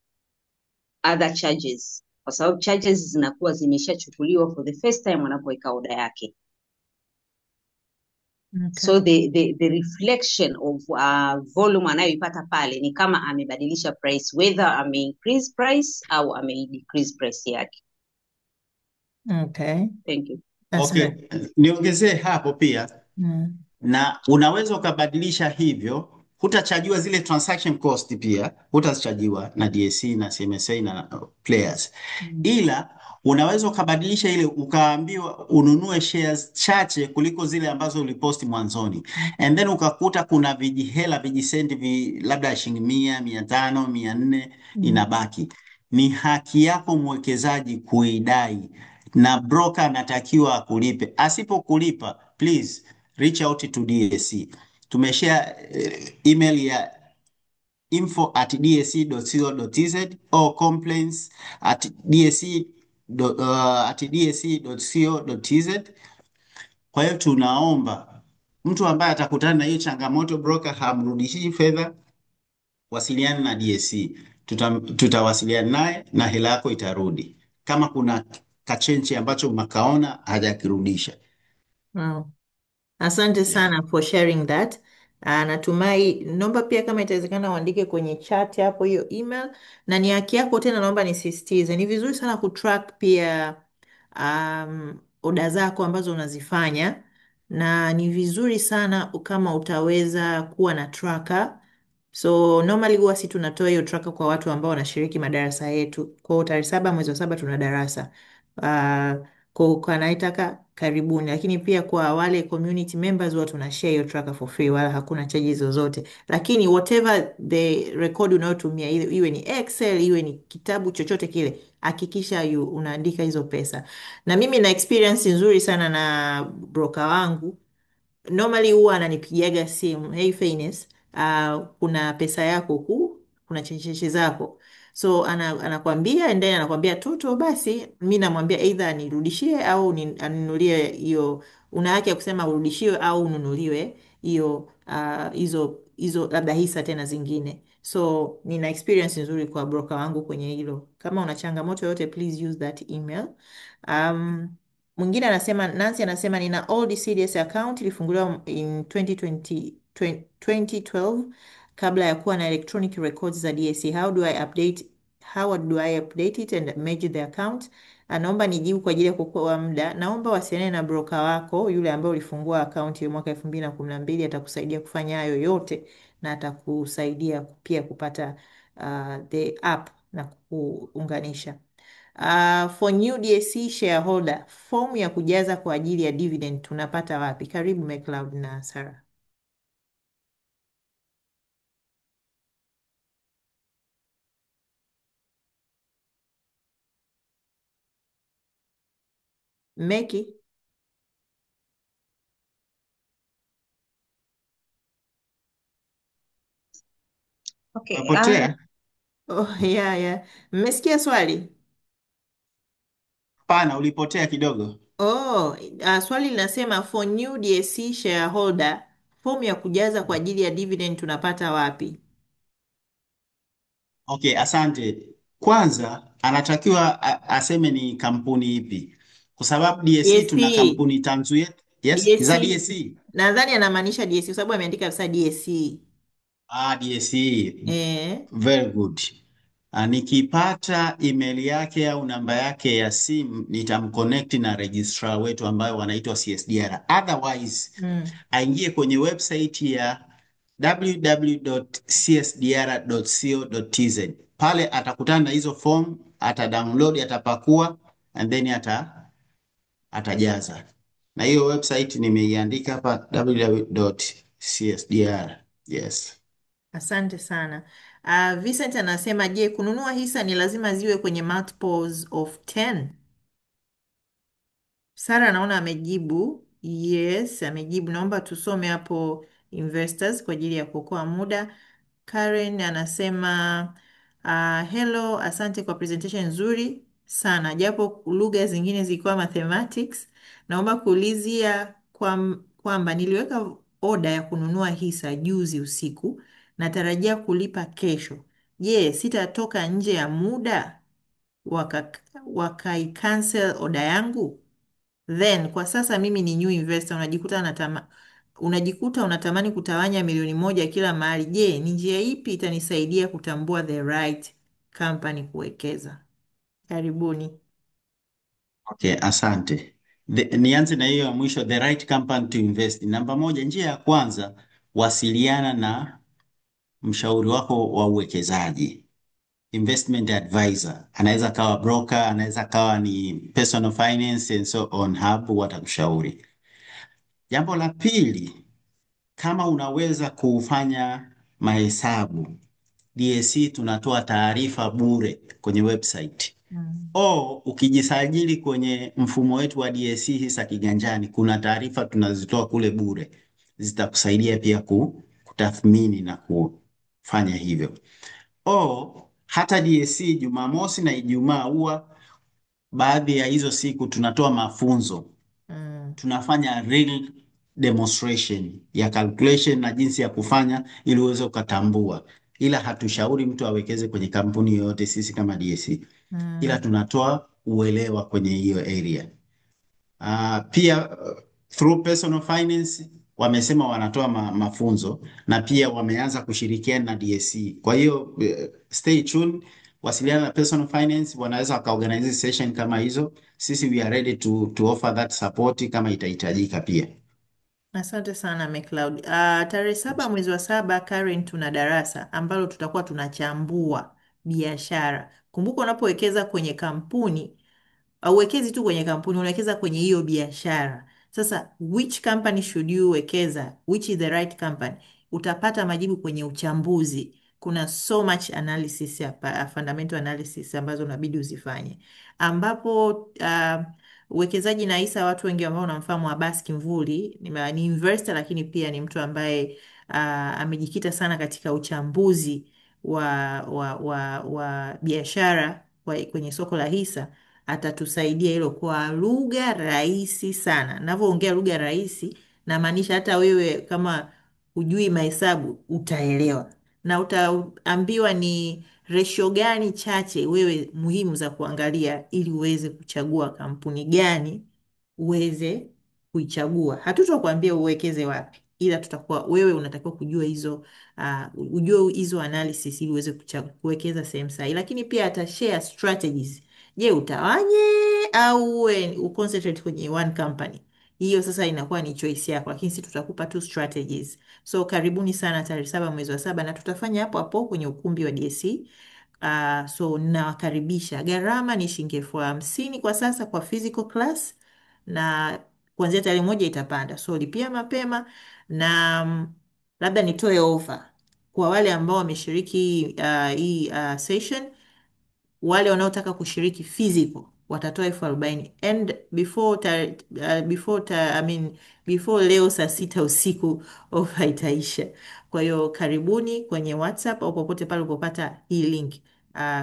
other charges, kwa sababu charges zinakuwa zimeshachukuliwa for the first time anapoweka order yake. Okay. So the reflection of volume anayoipata pale ni kama amebadilisha price, whether ame increase price au ame decrease price yake. Okay. Thank you. Asante. Okay, niongezee hapo pia. Na unaweza ukabadilisha hivyo, hutachajiwa zile transaction cost pia, hutachajiwa na DSE na CMSA na players. Ila unaweza ukabadilisha ile ukaambiwa ununue shares chache kuliko zile ambazo uliposti mwanzoni. And then ukakuta kuna vijihela, vijisenti labda shilingi 100, 500, 400 inabaki. Ni haki yako mwekezaji kuidai na broker anatakiwa akulipe. Asipokulipa, please reach out to DSE. Tumeshare email ya info at d s e dot co dot t z au complaints at d s e dot, at d s e dot co dot t z. Kwa hiyo tunaomba mtu ambaye atakutana na hiyo changamoto, broker hamrudishii fedha, wasiliana na DSE. Tutawasiliana naye na hela yako itarudi, kama kuna kachenchi ambacho makaona hajakirudisha. Wow. Asante sana for sharing that. Natumai, naomba pia kama itawezekana uandike kwenye chat hapo hiyo email, na ni haki yako tena, naomba nisisitize, ni vizuri sana kutrack pia oda zako ambazo unazifanya. Na ni vizuri sana kama utaweza kuwa na tracker. So normally huwa si tunatoa hiyo tracker kwa watu ambao wanashiriki madarasa yetu. Kwa hiyo tarehe 7 mwezi wa 7 tuna darasa. Uh, kwa anayetaka karibuni, lakini pia kwa wale community members huwa tuna share hiyo tracker for free, wala hakuna charges zozote. Lakini whatever the record unayotumia iwe ni Excel, iwe ni kitabu chochote kile, hakikisha unaandika hizo pesa. Na mimi na experience nzuri sana na broker wangu. Normally huwa ananipigiaga simu, hey Fairness, kuna pesa yako ku kuna chencheche zako, so anakwambia and then anakwambia toto, basi mi namwambia either anirudishie au anunulie hiyo. Una haki ya kusema urudishiwe au ununuliwe hiyo, hizo hizo labda hisa tena zingine. So nina experience nzuri kwa broker wangu kwenye hilo. Kama una changamoto yoyote, please use that email. Um, Mwingine anasema, Nancy anasema nina old CDS account ilifunguliwa in 2020, 2012 kabla ya kuwa na electronic records za DSE. How do I update it and merge the account? Anaomba nijibu kwa ajili ya kuokoa muda. Naomba wasiliane na broker wako yule ambaye ulifungua account hiyo mwaka 2012, atakusaidia kufanya hayo yote na atakusaidia pia kupata the app na kuunganisha. For new DSE shareholder, fomu ya kujaza kwa ajili ya dividend tunapata wapi? Karibu McLeod na Sarah. Meki? Okay, Umepotea? Oh, yeah, yeah. Mmesikia swali? Hapana, ulipotea kidogo. Oh, swali linasema for new DSE shareholder, fomu ya kujaza kwa ajili ya dividend tunapata wapi? Okay, asante. Kwanza anatakiwa aseme ni kampuni ipi, kwa sababu DSE tuna DSE. kampuni tanzu yetu. Yes, za DSE. DSE. Nadhani anamaanisha DSE kwa sababu ameandika kabisa DSE. Ah, DSE. Eh. Very good. Ah, nikipata email yake au namba yake ya simu nitamconnect na registrar wetu ambayo wanaitwa CSDR. Otherwise, Mm. aingie kwenye website ya www.csdr.co.tz. Pale atakutana na hizo form, ata download, atapakua and then atajaza. Na hiyo website nimeiandika hapa www.csdr. Yes. Asante sana. Vincent anasema je, kununua hisa ni lazima ziwe kwenye multiples of 10? Sara naona amejibu. Yes, amejibu. Naomba tusome hapo investors kwa ajili ya kuokoa muda. Karen anasema hello, asante kwa presentation nzuri sana, japo lugha zingine zilikuwa mathematics. Naomba kuulizia kwamba niliweka oda ya kununua hisa juzi usiku, natarajia kulipa kesho. Je, sitatoka nje ya muda waka wakaicancel oda yangu? Then kwa sasa mimi ni new investor, unajikuta unatamani kutawanya 1 milioni kila mahali. Je, ni njia ipi itanisaidia kutambua the right company kuwekeza? Karibuni. Okay, asante. Nianze na hiyo ya mwisho, the right company to invest. Namba moja, njia ya kwanza, wasiliana na mshauri wako wa uwekezaji, investment advisor. Anaweza kawa broker, anaweza kawa ni personal finance and so on, hapo watakushauri. Jambo la pili, kama unaweza kufanya mahesabu, DSE tunatoa taarifa bure kwenye website. Mm. O ukijisajili kwenye mfumo wetu wa DSE Hisa Kiganjani, kuna taarifa tunazitoa kule bure, zitakusaidia pia kutathmini na kufanya hivyo. O hata DSE Jumamosi na Ijumaa huwa baadhi ya hizo siku tunatoa mafunzo, Mm. tunafanya real demonstration ya calculation na jinsi ya kufanya ili uweze ukatambua, ila hatushauri mtu awekeze kwenye kampuni yoyote sisi kama DSE, ila Mm. tunatoa uelewa kwenye hiyo area. Pia through personal finance wamesema wanatoa mafunzo na pia wameanza kushirikiana na DSE. Kwa hiyo stay tuned, wasiliana na personal finance, wanaweza wakaorganize session kama hizo. Sisi we are ready to offer that support kama itahitajika pia. Asante sana McLeod. Tarehe 7 mwezi wa 7, Karen, tuna darasa ambalo tutakuwa tunachambua biashara. Kumbuka unapowekeza kwenye kampuni hauwekezi tu kwenye kampuni, unawekeza kwenye hiyo biashara. Sasa which company should you wekeza, which is the right company? Utapata majibu kwenye uchambuzi. Kuna so much analysis hapa, fundamental analysis ambazo unabidi uzifanye, ambapo uwekezaji na hisa, watu wengi ambao unamfahamu Abbas Kimvuli ni investor, lakini pia ni mtu ambaye amejikita sana katika uchambuzi wa, wa biashara kwenye soko la hisa atatusaidia hilo kwa lugha rahisi sana. Navyoongea lugha rahisi, namaanisha hata wewe kama hujui mahesabu utaelewa, na utaambiwa ni ratio gani chache wewe muhimu za kuangalia ili uweze kuchagua kampuni gani uweze kuichagua. Hatutakwambia uwekeze wapi, ila tutakuwa wewe unatakiwa kujua hizo ujue hizo analysis ili uweze kuwekeza sehemu sahihi, lakini pia atashare strategies. Je, utawanye au uwe uconcentrate kwenye one company? Hiyo sasa inakuwa ni choice yako, lakini sisi tutakupa tu strategies. So karibuni sana tarehe 7 mwezi wa 7, na tutafanya hapo hapo kwenye ukumbi wa DSC. So nawakaribisha. Gharama ni shilingi 50,000 kwa sasa kwa physical class, na kuanzia tarehe 1 itapanda, so lipia mapema na labda nitoe ofa kwa wale ambao wameshiriki hii session. Wale wanaotaka kushiriki physical watatoa 40,000 and before before I mean, before leo saa 6 usiku ofa itaisha. Kwa hiyo karibuni kwenye WhatsApp au popote pale ulipopata hii link,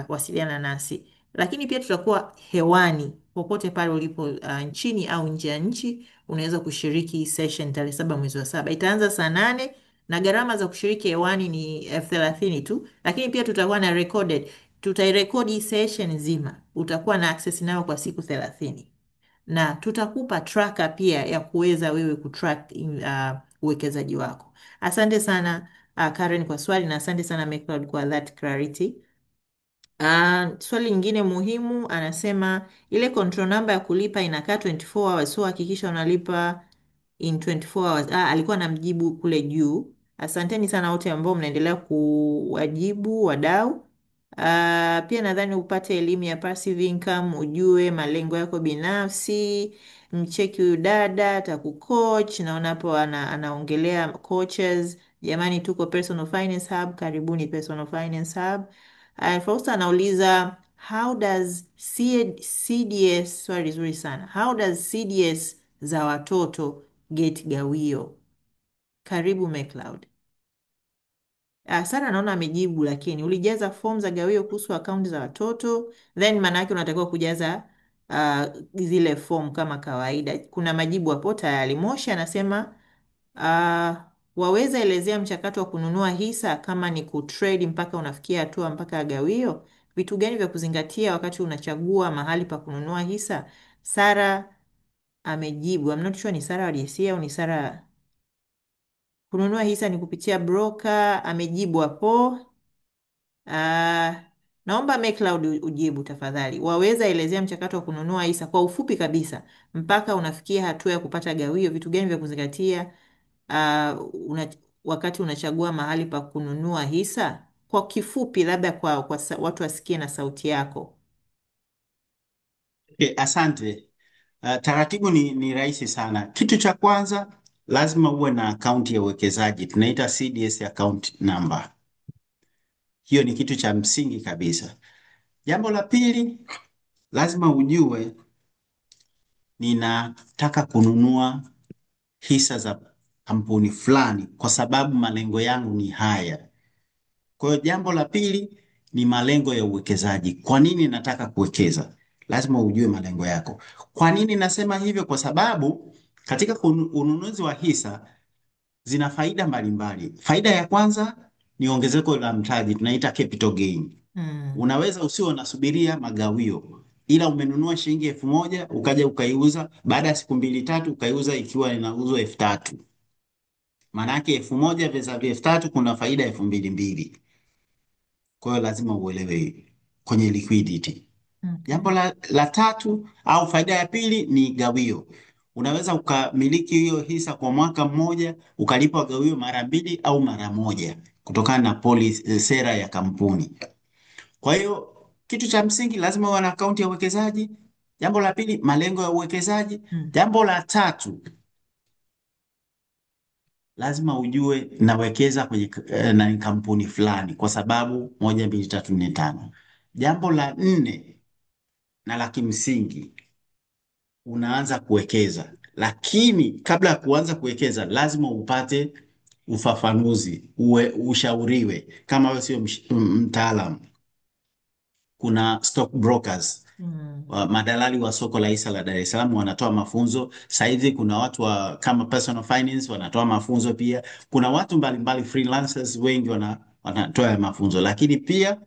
wasiliana nasi, lakini pia tutakuwa hewani popote pale ulipo, nchini au nje ya nchi, unaweza kushiriki session tarehe 7 mwezi wa 7, itaanza saa 8 na gharama za kushiriki hewani ni 30,000 tu, lakini pia tutakuwa na recorded tutairekodi session nzima, utakuwa na access nayo kwa siku 30 na tutakupa tracker pia ya kuweza wewe kutrack uwekezaji wako. Asante sana Karen kwa swali na asante sana McLeod kwa that clarity. Swali lingine muhimu anasema ile control number ya kulipa inakaa 24 hours, so hakikisha unalipa in 24 hours. Alikuwa anamjibu kule juu. Asanteni sana wote ambao mnaendelea kuwajibu wadau. Pia nadhani upate elimu ya passive income, ujue malengo yako binafsi, mcheki huyu dada atakucoach. Naona hapo anaongelea coaches. Jamani, tuko Personal Finance Hub, karibuni Personal Finance Hub. Fausta anauliza how does CDS, swali zuri sana. How does CDS za watoto get gawio? Karibu McLeod. Sara naona amejibu, lakini ulijaza fomu za gawio kuhusu akaunti za watoto, then maana yake unatakiwa kujaza zile fomu kama kawaida. Kuna majibu hapo tayari. Moshi anasema uh, waweza elezea mchakato wa kununua hisa kama ni kutrade mpaka unafikia hatua mpaka gawio? Vitu gani vya kuzingatia wakati unachagua mahali pa kununua hisa? Sara amejibu. I'm not sure ni Sara wa DSE au ni Sara kununua hisa ni kupitia broker. Amejibu hapo. Naomba McLeod ujibu tafadhali. Waweza elezea mchakato wa kununua hisa kwa ufupi kabisa mpaka unafikia hatua ya kupata gawio, vitu gani vya kuzingatia uh, una, wakati unachagua mahali pa kununua hisa? Kwa kifupi, labda kwa watu wasikie na sauti yako. Okay, asante. Taratibu ni rahisi sana. Kitu cha kwanza lazima uwe na akaunti ya uwekezaji, tunaita CDS account number. Hiyo ni kitu cha msingi kabisa. Jambo la pili, lazima ujue ninataka kununua hisa za kampuni fulani kwa sababu malengo yangu ni haya. Kwa hiyo jambo la pili ni malengo ya uwekezaji. Kwa nini nataka kuwekeza? Lazima ujue malengo yako. Kwa nini nasema hivyo? Kwa sababu katika ununuzi wa hisa zina faida mbalimbali. Faida ya kwanza ni ongezeko la mtaji, tunaita capital gain. Unaweza usiwe unasubiria magawio, ila umenunua shilingi 1,000 ukaja ukaiuza baada ya siku mbili tatu, ukaiuza ikiwa inauzwa 3,000. Maana yake 1,000 versus 3,000 kuna faida elfu mbili mbili. Kwa hiyo lazima uelewe hii kwenye liquidity. Okay. Jambo la tatu au faida ya pili ni gawio. Unaweza ukamiliki hiyo hisa kwa mwaka mmoja ukalipa gawio mara mbili au mara moja kutokana na policy, sera ya kampuni. Kwa hiyo kitu cha msingi lazima uwe na akaunti ya uwekezaji. Jambo la pili, malengo ya uwekezaji. Mm. Jambo la tatu, lazima ujue nawekeza kwenye na kampuni fulani kwa sababu moja, mbili, tatu, nne, tano. Jambo la nne na la kimsingi, unaanza kuwekeza, lakini kabla ya kuanza kuwekeza lazima upate ufafanuzi, uwe ushauriwe. Kama wewe sio mtaalamu, kuna stock brokers, Mm. madalali wa soko la hisa la Dar es Salaam wanatoa mafunzo. Sasa hivi kuna watu wa, kama personal finance wanatoa mafunzo pia. Kuna watu mbalimbali freelancers wengi wanatoa mafunzo, lakini pia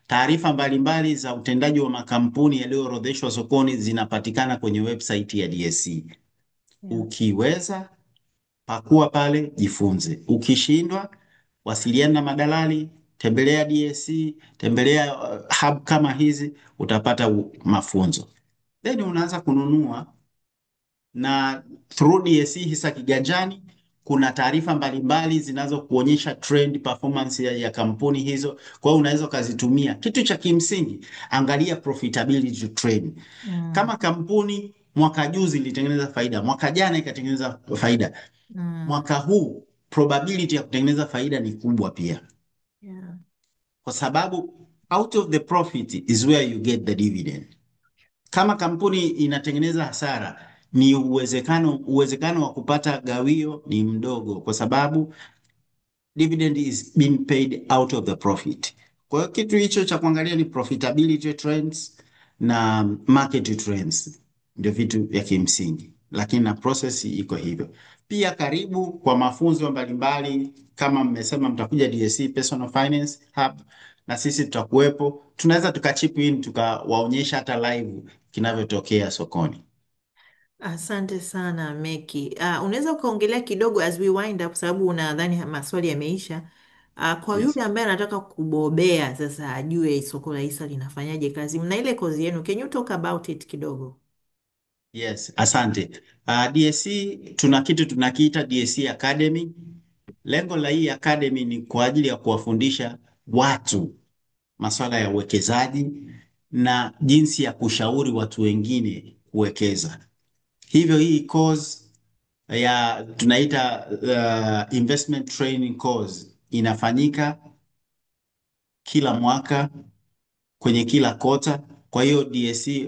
taarifa mbalimbali za utendaji wa makampuni yaliyoorodheshwa sokoni zinapatikana kwenye website ya DSE. Yeah. Ukiweza pakua pale, jifunze. Ukishindwa, wasiliana na madalali, tembelea DSE, tembelea hub kama hizi, utapata mafunzo, then unaanza kununua. Na through DSE Hisa Kiganjani kuna taarifa mbalimbali zinazokuonyesha trend performance ya kampuni hizo. Kwa hiyo unaweza ukazitumia. Kitu cha kimsingi, angalia profitability trend. Mm. Kama kampuni mwaka juzi ilitengeneza faida, mwaka jana ikatengeneza faida, Mm. mwaka huu probability ya kutengeneza faida ni kubwa pia, Yeah. kwa sababu out of the profit is where you get the dividend. Kama kampuni inatengeneza hasara, ni uwezekano wa kupata gawio ni mdogo, kwa sababu dividend is being paid out of the profit. Kwa hiyo kitu hicho cha kuangalia ni profitability trends na market trends, ndio vitu vya kimsingi, lakini na process iko hivyo. Pia karibu kwa mafunzo mbalimbali, kama mmesema mtakuja DSE Personal Finance Hub, na sisi tutakuwepo, tunaweza tukachip in tukawaonyesha hata live kinavyotokea sokoni. Asante sana Meki. Unaweza ukaongelea kidogo as we wind up, sababu unadhani maswali yameisha. Kwa Yes. yule ambaye anataka kubobea sasa, ajue soko la hisa linafanyaje kazi, mna ile kozi yenu, can you talk about it kidogo? Yes, asante. DSE tuna kitu tunakiita DSE Academy. Lengo la hii academy ni kwa ajili ya kuwafundisha watu masuala ya uwekezaji na jinsi ya kushauri watu wengine kuwekeza. Hivyo hii course ya tunaita investment training course inafanyika kila mwaka kwenye kila kota. Kwa hiyo DSE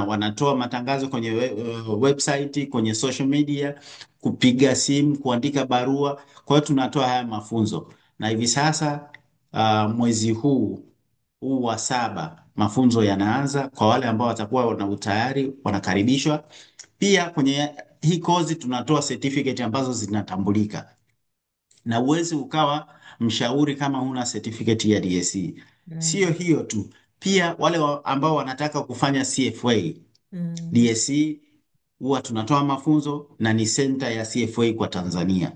wanatoa matangazo kwenye website, kwenye social media, kupiga simu, kuandika barua. Kwa hiyo tunatoa haya mafunzo na hivi sasa mwezi huu huu wa saba mafunzo yanaanza kwa wale ambao watakuwa wana utayari wanakaribishwa. Pia kwenye hii kozi tunatoa certificate ambazo zinatambulika na uwezi ukawa mshauri kama huna certificate ya DSE. Mm. Sio hiyo tu, pia wale ambao wanataka kufanya CFA, Mm. DSE huwa tunatoa mafunzo na ni center ya CFA kwa Tanzania.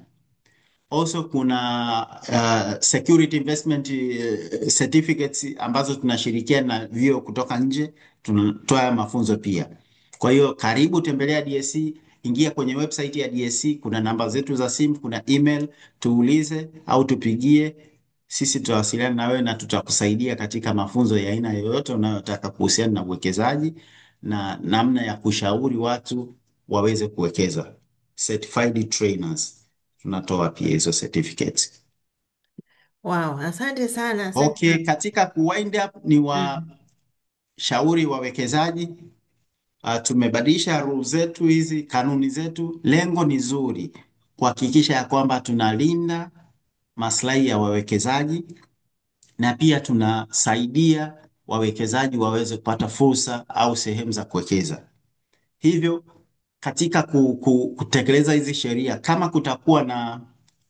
Also kuna security investment certificates ambazo tunashirikiana na vyuo kutoka nje, tunatoa mafunzo pia. Kwa hiyo karibu tembelea DSE, ingia kwenye website ya DSE, kuna namba zetu za simu, kuna email, tuulize au tupigie, sisi tutawasiliana na wewe na tutakusaidia katika mafunzo ya aina yoyote unayotaka kuhusiana na uwekezaji na namna ya kushauri watu waweze kuwekeza. Certified trainers tunatoa pia hizo certificates. Wow, asante sana, asante Okay, sana. katika kuwind up ni Mm. washauri wawekezaji. Tumebadilisha rules zetu hizi, kanuni zetu. Lengo ni zuri, kuhakikisha ya kwamba tunalinda maslahi ya wawekezaji na pia tunasaidia wawekezaji waweze kupata fursa au sehemu za kuwekeza. Hivyo katika kutekeleza hizi sheria, kama kutakuwa na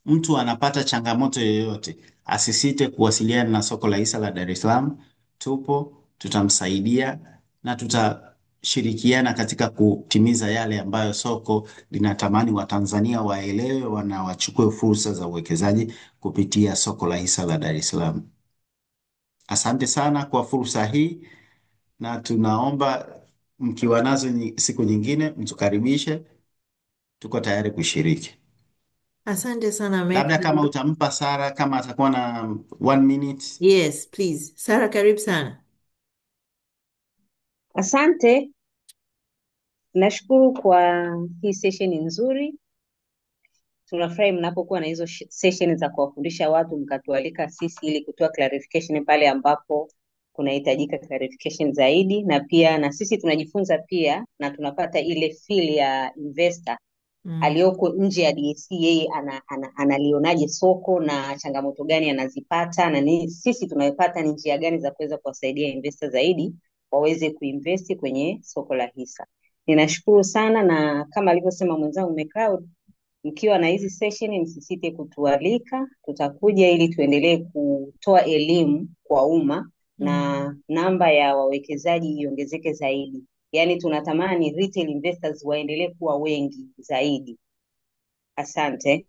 mtu anapata changamoto yoyote, asisite kuwasiliana na soko la hisa la Dar es Salaam. Tupo, tutamsaidia na tutashirikiana katika kutimiza yale ambayo soko linatamani Watanzania waelewe, wana wachukue fursa za uwekezaji kupitia soko la hisa la Dar es Salaam. Asante sana kwa fursa hii na tunaomba Mkiwa nazo siku nyingine mtukaribishe, tuko tayari kushiriki. Asante sana Labda kama Mecloud. utampa Sara kama atakuwa na one minute. Yes, please. Sara, karibu sana. Asante, nashukuru kwa hii session nzuri. Tunafurahi mnapokuwa na hizo session za kuwafundisha watu, mkatualika sisi ili kutoa clarification pale ambapo kunahitajika clarification zaidi, na pia na sisi tunajifunza pia na tunapata ile feel ya investor Mm. aliyoko nje ya DSE, yeye analionaje soko na changamoto gani anazipata, na ni sisi tunayopata ni njia gani za kuweza kuwasaidia investor zaidi waweze kuinvest kwenye soko la hisa. Ninashukuru sana, na kama alivyosema mwenzangu McCloud, mkiwa na hizi session msisite kutualika, tutakuja ili tuendelee kutoa elimu kwa umma Mm. na namba ya wawekezaji iongezeke zaidi. Yaani tunatamani retail investors waendelee kuwa wengi zaidi. Asante.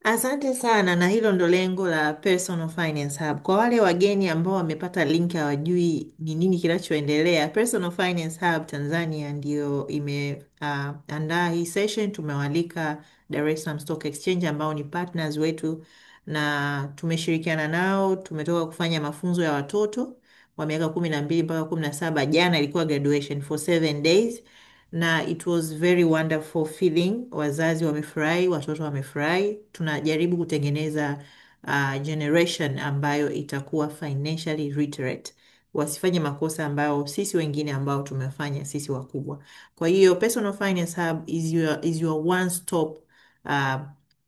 Asante sana, na hilo ndo lengo la Personal Finance Hub. Kwa wale wageni ambao wamepata link hawajui ni nini kinachoendelea, Personal Finance Hub Tanzania ndio imeandaa hii session. Tumewalika Dar es Salaam Stock Exchange ambao ni partners wetu na tumeshirikiana nao. Tumetoka kufanya mafunzo ya watoto wa miaka 12 mpaka 17. Jana ilikuwa graduation for 7 days na it was very wonderful feeling. Wazazi wamefurahi, watoto wamefurahi. Tunajaribu kutengeneza generation ambayo itakuwa financially literate, wasifanye makosa ambayo sisi wengine ambao tumefanya sisi wakubwa. Kwa hiyo Personal Finance Hub is your one stop uh,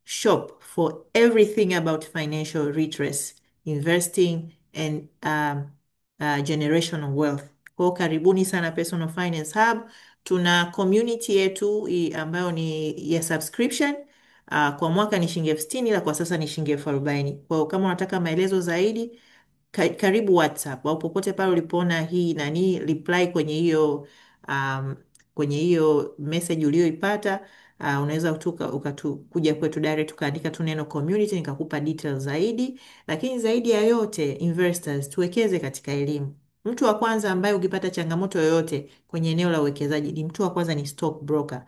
shop for everything about financial literacy, investing and generational wealth. Kwa hiyo karibuni sana Personal Finance Hub. Tuna community yetu ambayo ni ya subscription. Kwa mwaka ni shilingi 60,000 ila kwa sasa ni shilingi 40,000. Kwa hiyo kama unataka maelezo zaidi karibu WhatsApp au popote pale ulipoona hii nani reply kwenye hiyo um, kwenye hiyo message uliyoipata. Unaweza ukatu kuja kwetu direct ukaandika tu neno community nikakupa details zaidi. Lakini zaidi ya yote investors, tuwekeze katika elimu. Mtu wa kwanza ambaye ukipata changamoto yoyote kwenye eneo la uwekezaji ni mtu wa kwanza ni stockbroker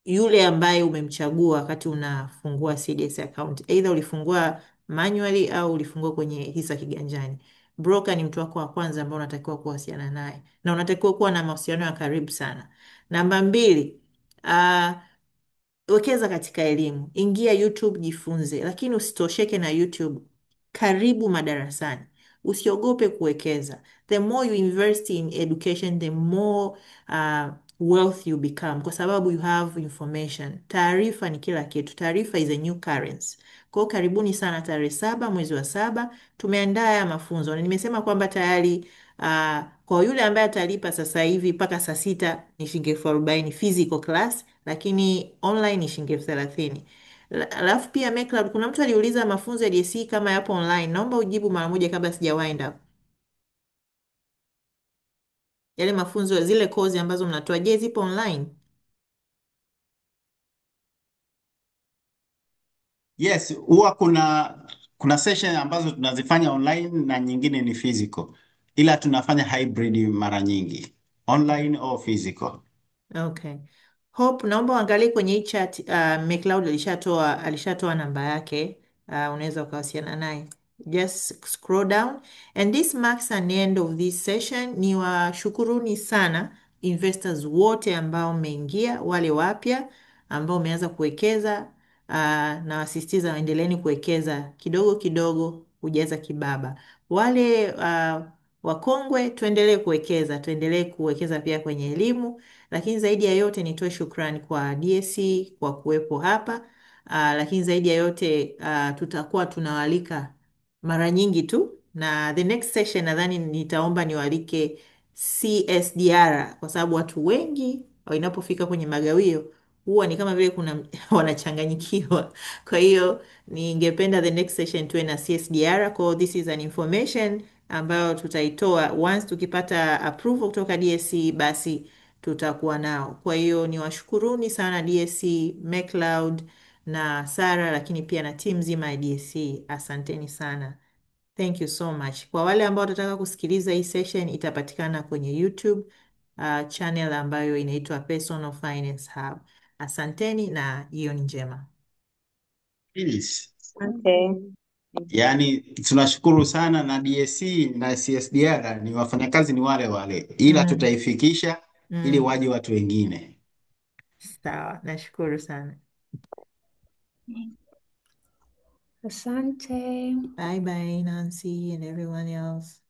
yule ambaye umemchagua wakati unafungua CDS account, either ulifungua manually au ulifungua kwenye hisa kiganjani. Broker ni mtu wako wa kwanza ambao unatakiwa kuwasiliana naye na unatakiwa kuwa na mahusiano ya karibu sana. Namba mbili, ah, wekeza katika elimu, ingia YouTube jifunze, lakini usitosheke na YouTube. Karibu madarasani, usiogope kuwekeza. The more you invest in education, the more uh, wealth you become, kwa sababu you have information. Taarifa ni kila kitu, taarifa is a new currency. Kwa hiyo karibuni sana tarehe 7 mwezi wa 7 tumeandaa haya mafunzo na nimesema kwamba tayari kwa yule ambaye atalipa sasa hivi mpaka saa 6 ni shilingi 40,000 physical class, lakini online ni shilingi 30,000. Alafu pia MakeLab, kuna mtu aliuliza mafunzo ya DSE kama yapo online. Naomba ujibu mara moja kabla sija wind up. Yale mafunzo, zile kozi ambazo mnatoa, je, zipo online? Yes, huwa kuna session ambazo tunazifanya online na nyingine ni physical, ila tunafanya hybrid mara nyingi, online au physical. Okay. Hope, naomba uangalie kwenye hii chat McLeod alishatoa namba yake. Unaweza ukawasiliana naye. Just scroll down and this marks an end of this session. Ni washukuruni sana investors wote ambao mmeingia, wale wapya ambao umeanza kuwekeza na wasisitiza endeleeni kuwekeza kidogo kidogo, hujaza kibaba. Wale wakongwe tuendelee kuwekeza, tuendelee kuwekeza pia kwenye elimu. Lakini zaidi ya yote nitoe shukrani kwa DSE kwa kuwepo hapa. Lakini zaidi ya yote tutakuwa tunawalika mara nyingi tu, na the next session nadhani nitaomba niwalike CSDR kwa sababu watu wengi inapofika kwenye magawio huwa ni kama vile kuna wanachanganyikiwa. Kwa hiyo ningependa the next session tuwe na CSDR. Kwa hiyo this is an information ambayo tutaitoa once tukipata approval kutoka DSE, basi tutakuwa nao. Kwa hiyo niwashukuruni sana DSE, McLeod na Sara, lakini pia na timu nzima ya DSE. Asanteni sana. Thank you so much. Kwa wale ambao watataka kusikiliza hii session itapatikana kwenye YouTube. channel ambayo inaitwa Personal Finance Hub. Asanteni na jioni njema. Please. Asante. Yaani tunashukuru sana na DSC na CSDR ni wafanyakazi ni wale wale, ila Mm, tutaifikisha ili mm. waje watu wengine. Sawa, nashukuru sana. Asante. Bye bye Nancy and everyone else.